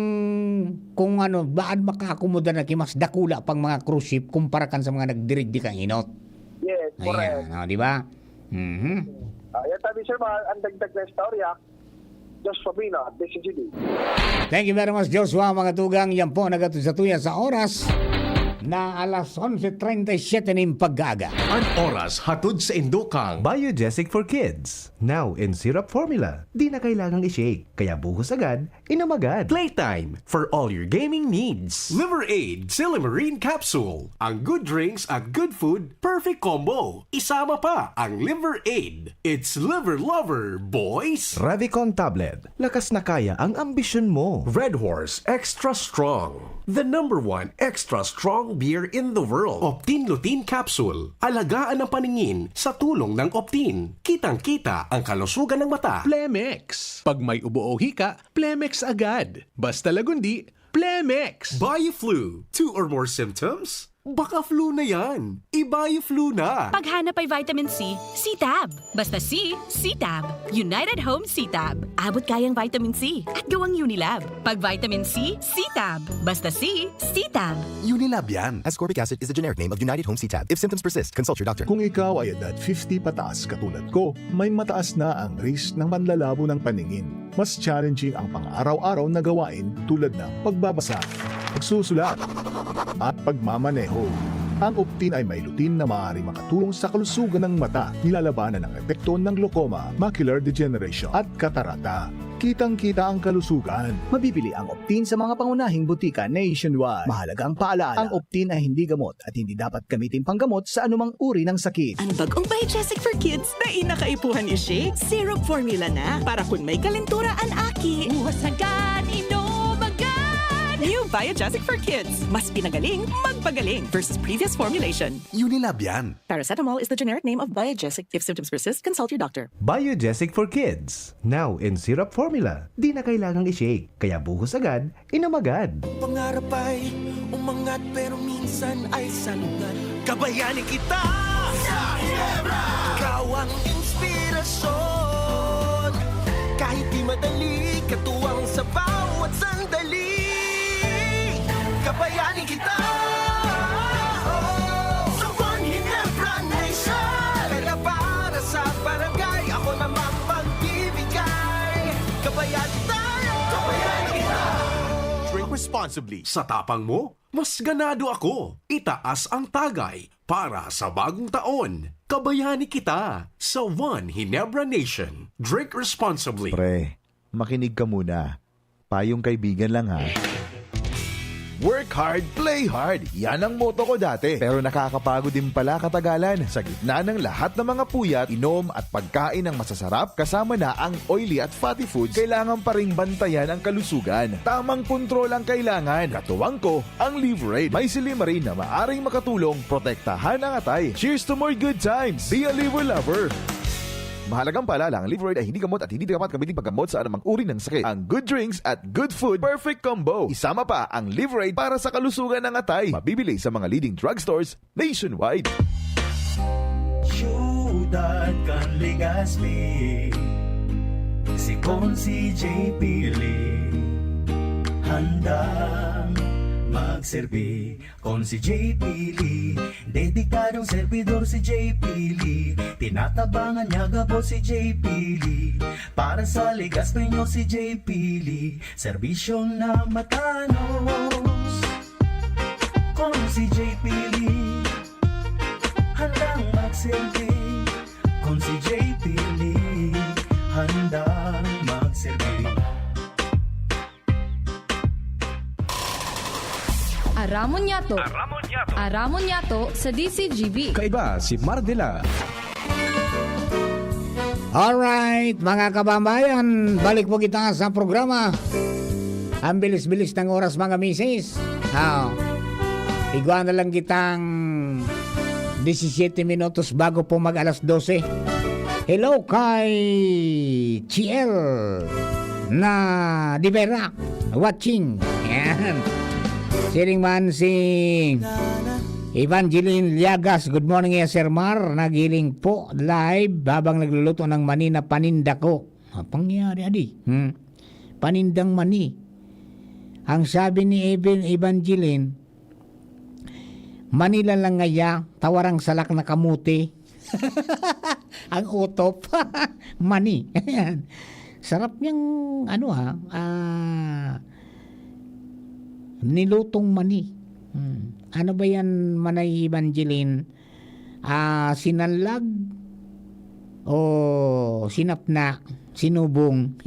kung ano, baan makaakomoda na ki mas dakula pang mga cruise ship kumpara kan sa mga nagdirigdi kan inot. Yes, Ayan, correct. o, di ba? Mhm. Ah, yan sabi, Sir Mar, ang dagdag na istorya, Joshua Bina, D C G B. Thank you very much, Joshua. Mga tugang, yan po, nagatod sa tuya sa oras na alas onse treinta y siete nin pag-aaga. An oras hatod sa indokang Biogesic for Kids. Now in syrup formula. Di na kailangang i-shake, kaya buhos agad, inom agad. Playtime for all your gaming needs. Liver Aid Silymarin Capsule. Ang good drinks at good food, perfect combo. Isama pa ang Liver Aid. It's Liver Lover, boys! Revicon Tablet. Lakas na kaya ang ambisyon mo. Red Horse Extra Strong. The number one extra strong beer in the world. Optin Lutein Capsule. Alagaan ang paningin sa tulong ng Optin. Kitang-kita ang kalusugan ng mata. Plemex. Pag may ubo o hika, Plemex agad. Basta Lagundi, Plemex. Bioflu. Two or more symptoms? Baka flu na yan. I-Bioflu na. Paghanap ay vitamin C, C-Tab. Basta C, C-Tab. United Home C-Tab. Abot kayang vitamin C at gawang Unilab. Pag vitamin C, C-Tab. Basta C, C-Tab. Unilab yan. Ascorbic acid is the generic name of United Home C-Tab. If symptoms persist, consult your doctor. Kung ikaw ay edad fifty pataas katulad ko, may mataas na ang risk ng panlalabo ng paningin. Mas challenging ang pang-araw-araw na gawain tulad ng pagbabasa, pagsusulat, at pagmamaneho. Ang Optin ay may lutein na maaaring makatulong sa kalusugan ng mata, nilalabanan ang epekto ng glaucoma, macular degeneration, at katarata. Kitang-kita ang kalusugan. Mabibili ang Optin sa mga pangunahing butika nationwide. Mahalagang paalaala, ang Optin ay hindi gamot at hindi dapat gamitin panggamot sa anumang uri ng sakit. Ang bagong Biogesic for Kids na inakaipuhan ni Shake, syrup formula na. Para kun may kalentura an aki, buhos agad, inom agad! New Biogesic for Kids. Mas pinagaling, magpagaling versus previous formulation. Unilab yan. Paracetamol is the generic name of Biogesic. If symptoms persist, consult your doctor. Biogesic for Kids. Now in syrup formula. Di na kailangang i-shake. Kaya buhos agad, inom agad. Pangarap ay umangat pero minsan ay salungat. Kabayani kita sa Ginebra! Ikaw ang inspirasyon. Kahit di madali, katuwang sa bawat sandali. Kabayani kita sa One Ginebra Nation. Kaya para sa barangay, ako namang magbibigay. Kabayani tayo! Kabayani kita! Drink responsibly. Sa tapang mo, mas ganado ako. Itaas ang tagay para sa bagong taon. Kabayani kita sa One Ginebra Nation. Drink responsibly. Pre, makinig ka muna. Payong kaibigan lang, ha. Work hard, play hard. Yan ang motto ko dati. Pero nakakapagod din pala katagalan. Sa gitna ng lahat ng mga puyat, inom at pagkain ng masasarap, kasama na ang oily at fatty foods, kailangan pa ring bantayan ang kalusugan. Tamang kontrol ang kailangan. Katuwang ko, ang Liverade. May silymarin na maaring makatulong protektahan ang atay. Cheers to more good times! Be a Liver Lover! Mahalagang paalala, ang Liverade ay hindi gamot at hindi dapat gamitin paggamot sa anumang uri ng sakit. Ang good drinks at good food, perfect combo. Isama pa ang Liverade para sa kalusugan ng atay. Mabibili sa mga leading drugstores nationwide. Siyudad kan Legazpi, si Consi J P Lee, handang magserbi. Consi J P Lee, dedikadong servidor si J P Lee. Tinatabangan niya gabos si J P Lee. Para sa Legazpi nyo si J P Lee, serbisyo na matanos. Consi J P Lee, handang magserbi. Consi J P Lee, handang magserbi. Aramon niyato. Aramon niyato. Aramon niyato sa D C G B. Kaiba si Mardela. Alright, mga kabambayan, balik po kita sa programa. Ang bilis-bilis ng oras, mga misis. Ah, igwa na lang kitang disisiyete minutos bago po mag alas dose. Hello kay Chiel na Di Vera, watching. Yan. Siring man si Evangeline Liagas, "Good morning, yes, Sir Mar. Nagiling po live habang nagluluto ng mani na paninda ko." Ah, pangyari, adi. Hmm. Panindang mani. Ang sabi ni Evan-, Evangeline, "Manila lang ngaya, tawarang salak na kamote." Ang utop. Mani. Ayan. Sarap niyang, ano, ha, ah, nilutong mani. Hmm. Ano ba yan, Manay Evangeline? Ah, sinanlag o sinapna, sinubong?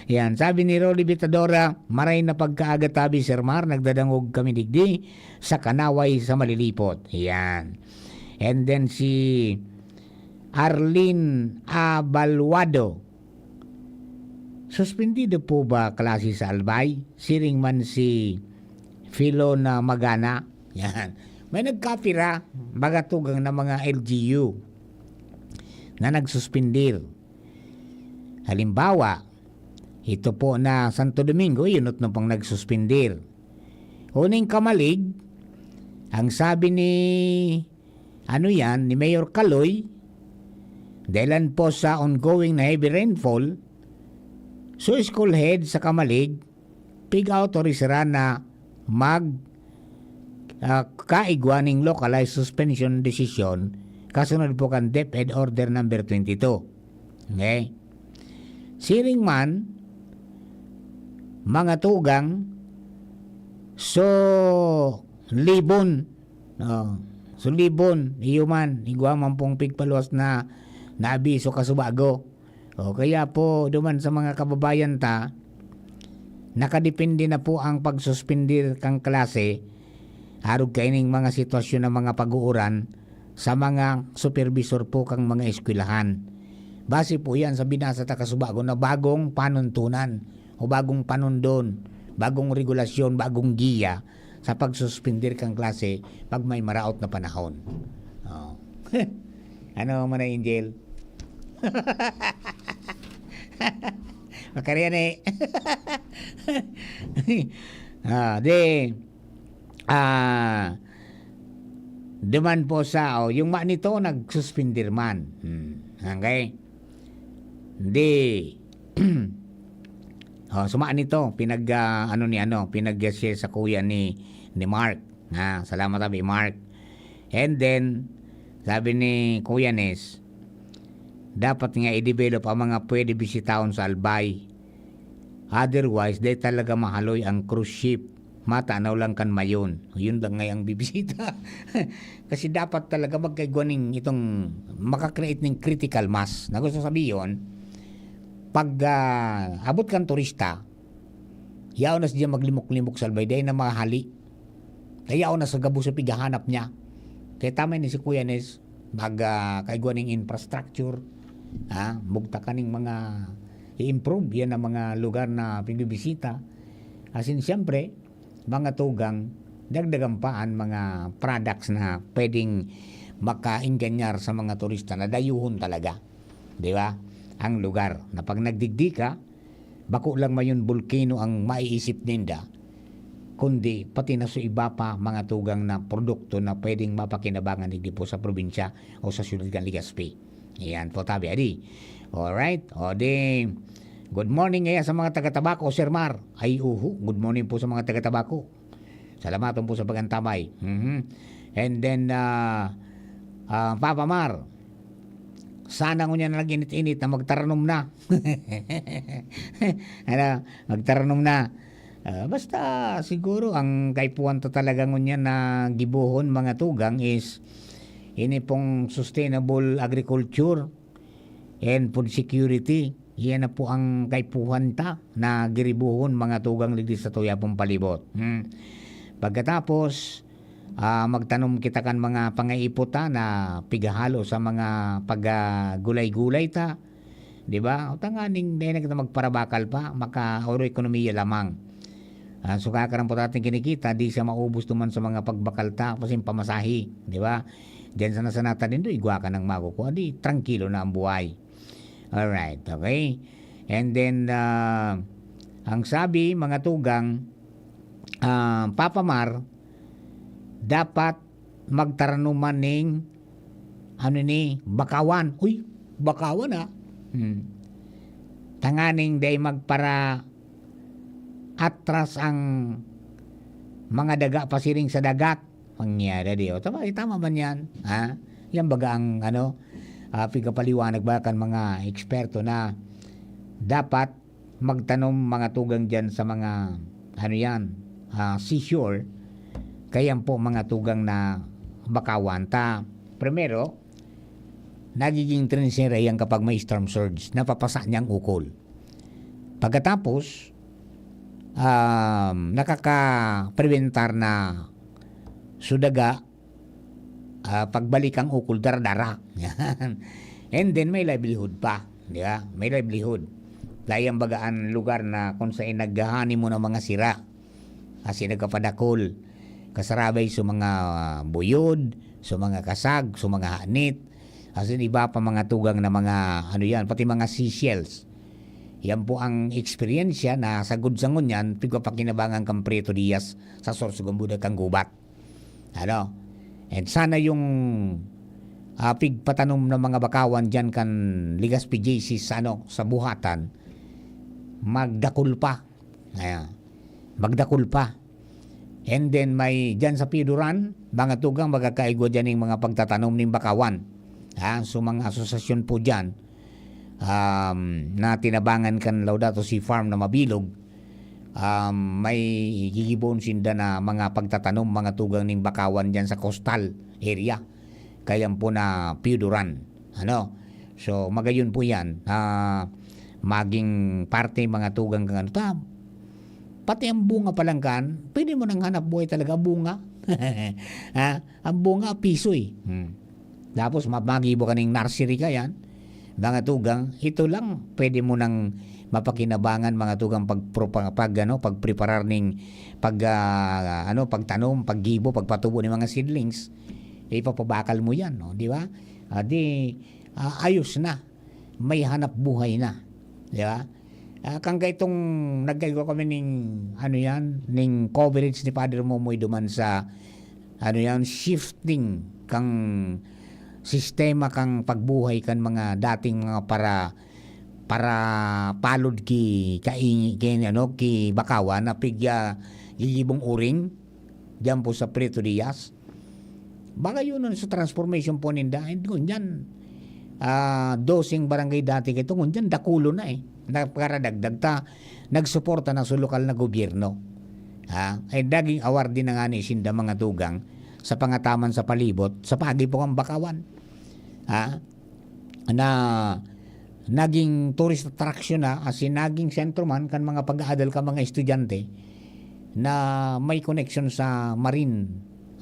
Yan. Sabi ni Rolly Vitadora, "Maray na pagkaaga tabi, Sir Mar, nagdadangog kami digdi sa Kanaway sa Malilipot." Yan. And then si Arlene Abaluado, "Suspendido po ba klase sa Albay?" Siring man si Filona Magana. Yan. May nagkapira, baga tugang na mga L G U na nagsuspendir. Halimbawa, Ito po na Santo Domingo, yun at pang nagsuspindir. Uning Camalig, ang sabi ni, ano yan, ni Mayor Caloy, dahilan po sa ongoing na heavy rainfall, so school head sa Camalig, pig-authorize na mag, ah, kaigwa ning localized suspension decision kasunod po kan DepEd Order number twenty-two. Okay? Siring man, mga tugang, so libon, oh, so libon, iyo man, igwa man pong pigpaluwas na, na abiso kasubago. O kaya po, duman sa mga kababayan ta, nakadepende na po ang pagsuspindir kan klase, arog kaining mga sitwasyon ng mga pag-uuran sa mga supervisor po kang mga eskwelahan. Base po yan sa binasa ta kasubago na bagong panuntunan o bagong panundon, bagong regulasyon, bagong giya sa pagsuspindir kan klase pag may maraot na panahon. Oh. Ano man na, Angel? Makariyan eh. Ah, di, ah, duman po sa, oh, yung ma nito, nagsuspindir man. Hmm. Okay? Di, oh, suma nito, pinag, ah, ano ni ano, pinag-share sa kuya ni, ni Mark. Ha, salamat abi, Mark. And then, sabi ni Kuya Nes, dapat nga i-develop ang mga pwede bisitahon sa Albay. Otherwise, dai talaga mahaloy ang cruise ship. Matanaw lang kan mayon. Yun lang ngay ang bibisita. Kasi dapat talaga magkaigwa ning itong maka-create ning critical mass. Na gusto sabihin, pag, ah, abot kan turista, yaon na siya maglimok-limok sa Albay, dai na mahali. Kaya yaon na sa gabos sa pighahanap niya. Kaya tama ni si Kuya Nes, mag, ah, kaigwa ning infrastructure, ha? Bugtakan ning mga i-improve, yan ang mga lugar na pigbibisita. Asin, siyempre, mga tugang, dagdagan pa ang mga products na pwedeng makaingganyar sa mga turista na dayuhon talaga. Di ba? Ang lugar na pag nagdigdi ka, bako lang mayon bulkeno ang maiisip ninda, kundi pati na sa iba pa mga tugang na produkto na pwedeng mapakinabangan digdi po sa probinsya o sa siyudad kan Legazpi. Iyan po, tabi, adi. Alright. O di, good morning kaya sa mga taga Tabaco, Sir Mar. Ay, uhu. Good morning po sa mga taga Tabaco. Salamaton po sa pag-antabay. Mhm. And then, ah, ah, Papa Mar, sana ngunyan na nag-init-init na magtaranom na. Ano, magtaranom na. Ah, basta siguro ang kaipuhan ta talaga ngunyan na gibohon, mga tugang, is ini pong sustainable agriculture and food security. Iyan na po ang kaipuhan ta na giribohon, mga tugang, digdi sa tuyapong palibot. Hmm. Pagkatapos, ah, magtanom kita kan mga pangaipot ta na pigahalo sa mga pag, ah, gulay-gulay ta. Di ba? O tanganing dai na kita magparabakal pa, maka-oro ekonomiya lamang. Ah, so, kakarampo ta ating kinikita, di siya maubos duman sa mga pagbakal ta, kasi yung pamasahe, di ba? Diyan sa nasa nata nindo, igwa ka nang makukuha, di trangkilo na ang buhay. Alright, okay? And then, ah, ang sabi, mga tugang, ah, Papa Mar, dapat magtaranuman ning, ano ni, bakawan. Uy, bakawan, ah. Hmm. Tanganing dai magpara-atras ang mga daga pasiring sa dagat. Mangyari di, o, tama, tama man yan, ha? Yan baga ang, ano, ah, pigapaliwanag ba kan mga eksperto na dapat magtanom, mga tugang, diyan sa mga, ano yan, ah, seashore, kaya po, mga tugang, na bakawan ta. Primero, nagiging trinchera yan kapag may storm surge, napapasa niyang ukol. Pagkatapos, um, nakakaprebentar na sudaga, ah, pagbalik ang ukol, dara-dara. Yan. And then, may livelihood pa. Di ba? May livelihood. Dai yan baga an lugar na kung saan naghahani mo ng mga sira. Kasi nagpapadakol. Kasarabay sa mga, ah, buyod, sa mga kasag, sa mga hanit. As in, iba pa mga tugang na mga, ano yan, pati mga seashells. Yan po ang eksperyensya na sagod sa ngunyan, pigpapakinabangan kan Prieto Diaz sa Sorsogon, buda kan gubat. Ano? And sana yung, ah, pigpatanom ng mga bakawan dyan kan Legazpi J C sa, ano, sa Buhatan, magdakul pa. Ayan. Magdakul pa. And then may dyan sa Pioduran, mga tugang, magkakaigwa dyan yung mga pagtatanom ng bakawan. Ha? So, mga asosasyon po dyan, um, na tinabangan kan Laudato Si Farm na mabilog, um, may gigibohon sinda na mga pagtatanom, mga tugang ning bakawan dyan sa coastal area. Kayan po na Pioduran. Ano? So, magayon po yan. Ah, maging parte, mga tugang, kang ano ta. Pati ang bunga pa lang kan, pwede mo nang hanap buhay talaga, bunga. Ha? Ang bunga, piso eh. Hmm. Tapos, ma-, magibo ka ning nursery ka yan. Mga tugang, ito lang, pwede mo nang mapakinabangan, mga tugang, pag, pag, ano, pagpreparar ning, pag, ah, ano, pagtanom, paggibo, pagpatubo ng mga seedlings. Ipapabakal mo yan, no? Di ba? Ah, di, ah, ayos na. May hanap buhay na. Di ba? Ah, kan kaitong nagkaigwa kami ning, ano yan, ning coverage ni Father Momoy duman sa, ano yan, shifting kang sistema kang pagbuhay kan mga dating mga para, para palod ki, kaingi, ki, ano, ki bakawan na pigya gigibong uring diyan po sa Prieto Diaz. Baka yun ang sa transformation po ninda. And ngunyan, ah, doseng barangay dati kito, ngunyan dakulo na eh. Nagparadagdag ta, nagsuporta na sa lokal na gobyerno. Ha? Ay naging award din na nga ni sinda mga tugang sa pangataman sa palibot, sa pagi po kang bakawan. Ha? Na naging tourist attraction na, as in, naging sentro man kan mga pag-aadal ka mga estudyante na may connection sa marine,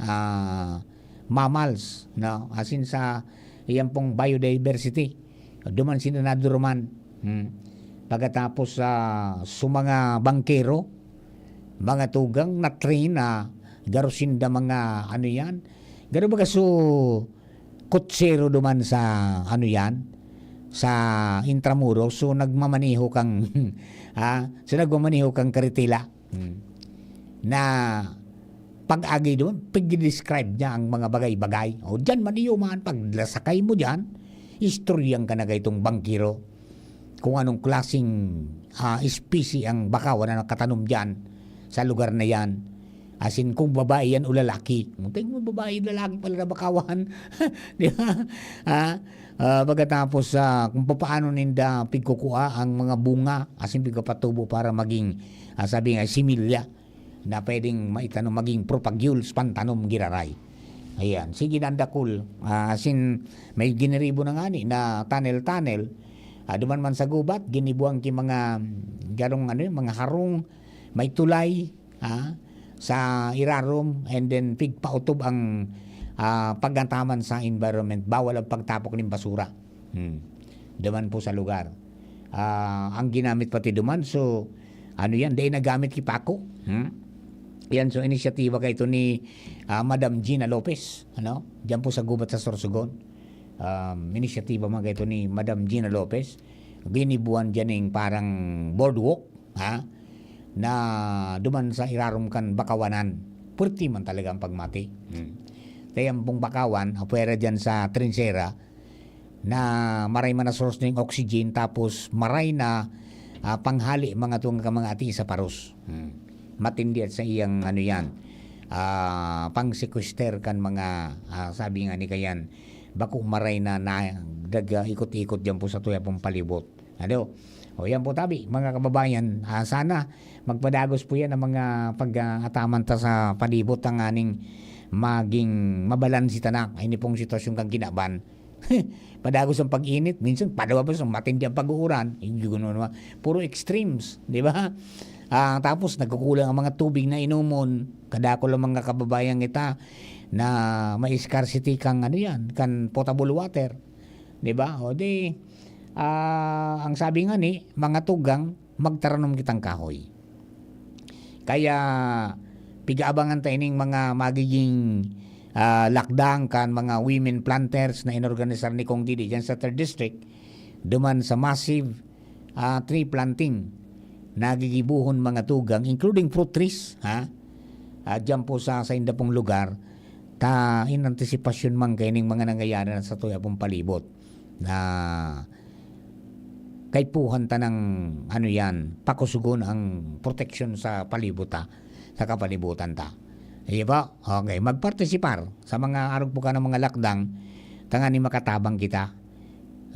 ah, mammals, no? As in, sa iyan pong biodiversity. Duman sila naduruman. Hmm. Pagkatapos, ah, sa mga bangkero, mga tugang na train na garo sinda mga, ano yan? Garo baga so, kutsero duman sa, ano yan? Sa Intramuros. So, nagmamaneho kang, ha? So, nagmamaneho kang karetela. Hmm. Na pag-agi doon, pag-describe niya ang mga bagay-bagay. O, diyan man iyo man, pag lasakay mo diyan, istoryan ka na kay itong bangkero kung anong klaseng, ah, espesye ang bakawan na nakatanom diyan sa lugar na yan. As in, kung babae yan o lalaki. Kung tingin mo, babae, lalaki pala na bakawan. Di ba? Ah, ah, pagkatapos, ah, kung papaano ninda pigkukua ang mga bunga, as in, pigpapatubo para maging, ah, sabi nga, similya na pwedeng maitanom, maging propagules, pantanom, giraray. Ayan. Sige, nandakul. Ah, as in, may giniribo na nga ni, na tunnel-tunnel. Ah, duman man sa gubat, ginibuan ki mga, garong ano yun, mga harong, may tulay, ah, sa irarom, and then pigpautob ang, ah, pagataman sa environment. Bawal ang pagtapok ng basura. Hmm. Duman po sa lugar. Ah, ang ginamit pati duman, so, ano yan, dai nagamit ki pako. Hmm? Yan, so, inisyatiba kaito ni, ah, Madam Gina Lopez, ano? Diyan po sa gubat sa Sorsogon. Um, inisyatiba man kaito ni Madam Gina Lopez. Ginibuan diyan ning parang boardwalk, ha? Na duman sa irarom kan bakawanan. Pwerte man talaga ang pagmati. Hmm. Kaya ang pong bakawan, apwera diyan sa trinsera, na maray man na source ning oxygen, tapos maray na, ah, panghali mga tunga ka mga ati sa paros. Hmm. Matindi at sa iyang ano yan, ah, pang-sequester kan mga, ah, sabi nga ni kayan, bako maray na, na daga ikot-ikot diyan po sa tuya pong palibot. Ano? O yan po tabi, mga kababayan, ah, sana magpadagos po yan ang mga pag-ataman ta sa palibot tanganing maging mabalanse ta na. Ini pong sitwasyon kang kinaban. Padagos ang pag-init, minsan padagos ang matindi ang pag-uuran. Hindi ko naman, puro extremes, di ba? Ah, tapos nagkukulang ang mga tubig na inumon. Kadakol ang mga kababayan kita na may scarcity kang ano yan, kan potable water. Di ba? O di, ah, ang sabi nga ni, mga tugang, magtaranom kitang kahoy. Kaya, pig-aabangan ta ining mga magiging, ah, lakdang kan mga women planters na inorganisar ni Kong Didi dyan sa third District, duman sa massive, ah, tree planting na gigibohon, mga tugang, including fruit trees, ha? Ah, diyan po sa, sa inda pong lugar, ta in anticipation man kaining mga nangyayari na sa tuya pong palibot na kaipuhan ta ng, ano yan, pakusugon ang proteksyon sa palibot, ha? Sa kapalibutan ta. Iya ba? Okay. Magpartisipar sa mga arog po ka ng mga lakdang, tanganing makatabang kita.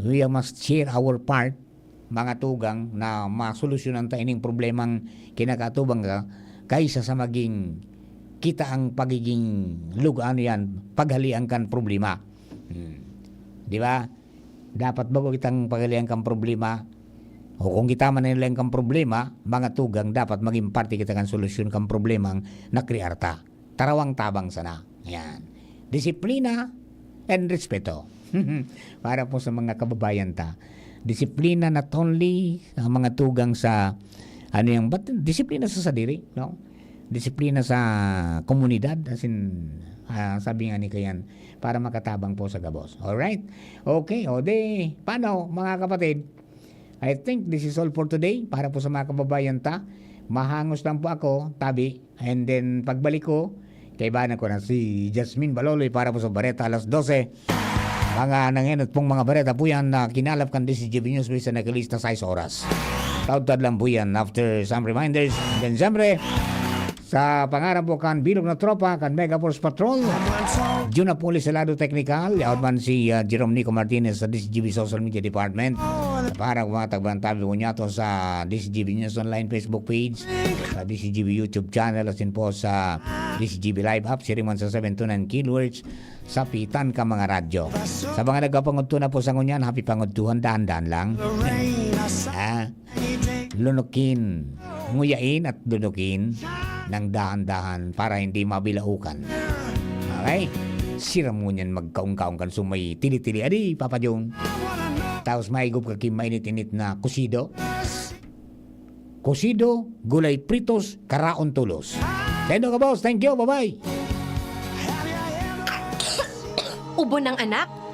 We must share our part, mga tugang, na masolusyonan ta ining problemang kinakaatubang ka, kaysa sa maging kita ang pagiging lug-, ano yan, paghalian kan problema. Hmm. Di ba? Dapat bago kitang paghalian kan problema, o kung kita man ang kan problema, mga tugang, dapat maging parte kita kan solusyon kan problemang nakrear ta. Tarawang tabang sana. Yan. Disiplina and respeto. Para po sa mga kababayan ta. Disiplina not only ang mga tugang sa, ano yung, but disiplina sa sadiri, no? Disiplina sa komunidad, as in, ah, sabi nga ni Kayan, para makatabang po sa gabos. Alright? Okay, o di, paano, mga kapatid? I think this is all for today. Para po sa mga kababayan ta, mahangos lang po ako, tabi. And then, pagbalik ko, kaibahan ko na si Jasmine Baloloy para po sa Bareta alas dose. Mga nangenot pong mga bareta po yan na kinalap kan D C G B News, sa nakalista sais oras. Taudtad lang po yan after some reminders. Then, siyempre, sa pangaran po kan Bilog na Tropa, kan Mega Force Patrol, Juna Police sa lado teknikal, yaon man si, ah, Jerome Nico Martinez sa D C G B Social Media Department. Para mga tagbantabi po niya to sa D C G B News Online Facebook page, sa D C G B YouTube channel, asin po sa D C G B Live app, siring man sa seven two nine Kilohertz, sa pitan ka mga radyo. Sa mga nagkapangudto na po sa ngunyan, happy pangudtuhan, dahan-dahan lang. Ah, lunukin, nguyain at lunukin ng dahan-dahan para hindi mabilaukan. Okay? Siram ngunyan magkaong-kaong kan sumay tili-tili. Adi, Papa Jun. Tapos maigop ka ki mainit-init na kusido. Kusido, gulay pritos, karaon tolos. Sendo ka, boss. Thank you. Bye-bye. Ubo ng anak?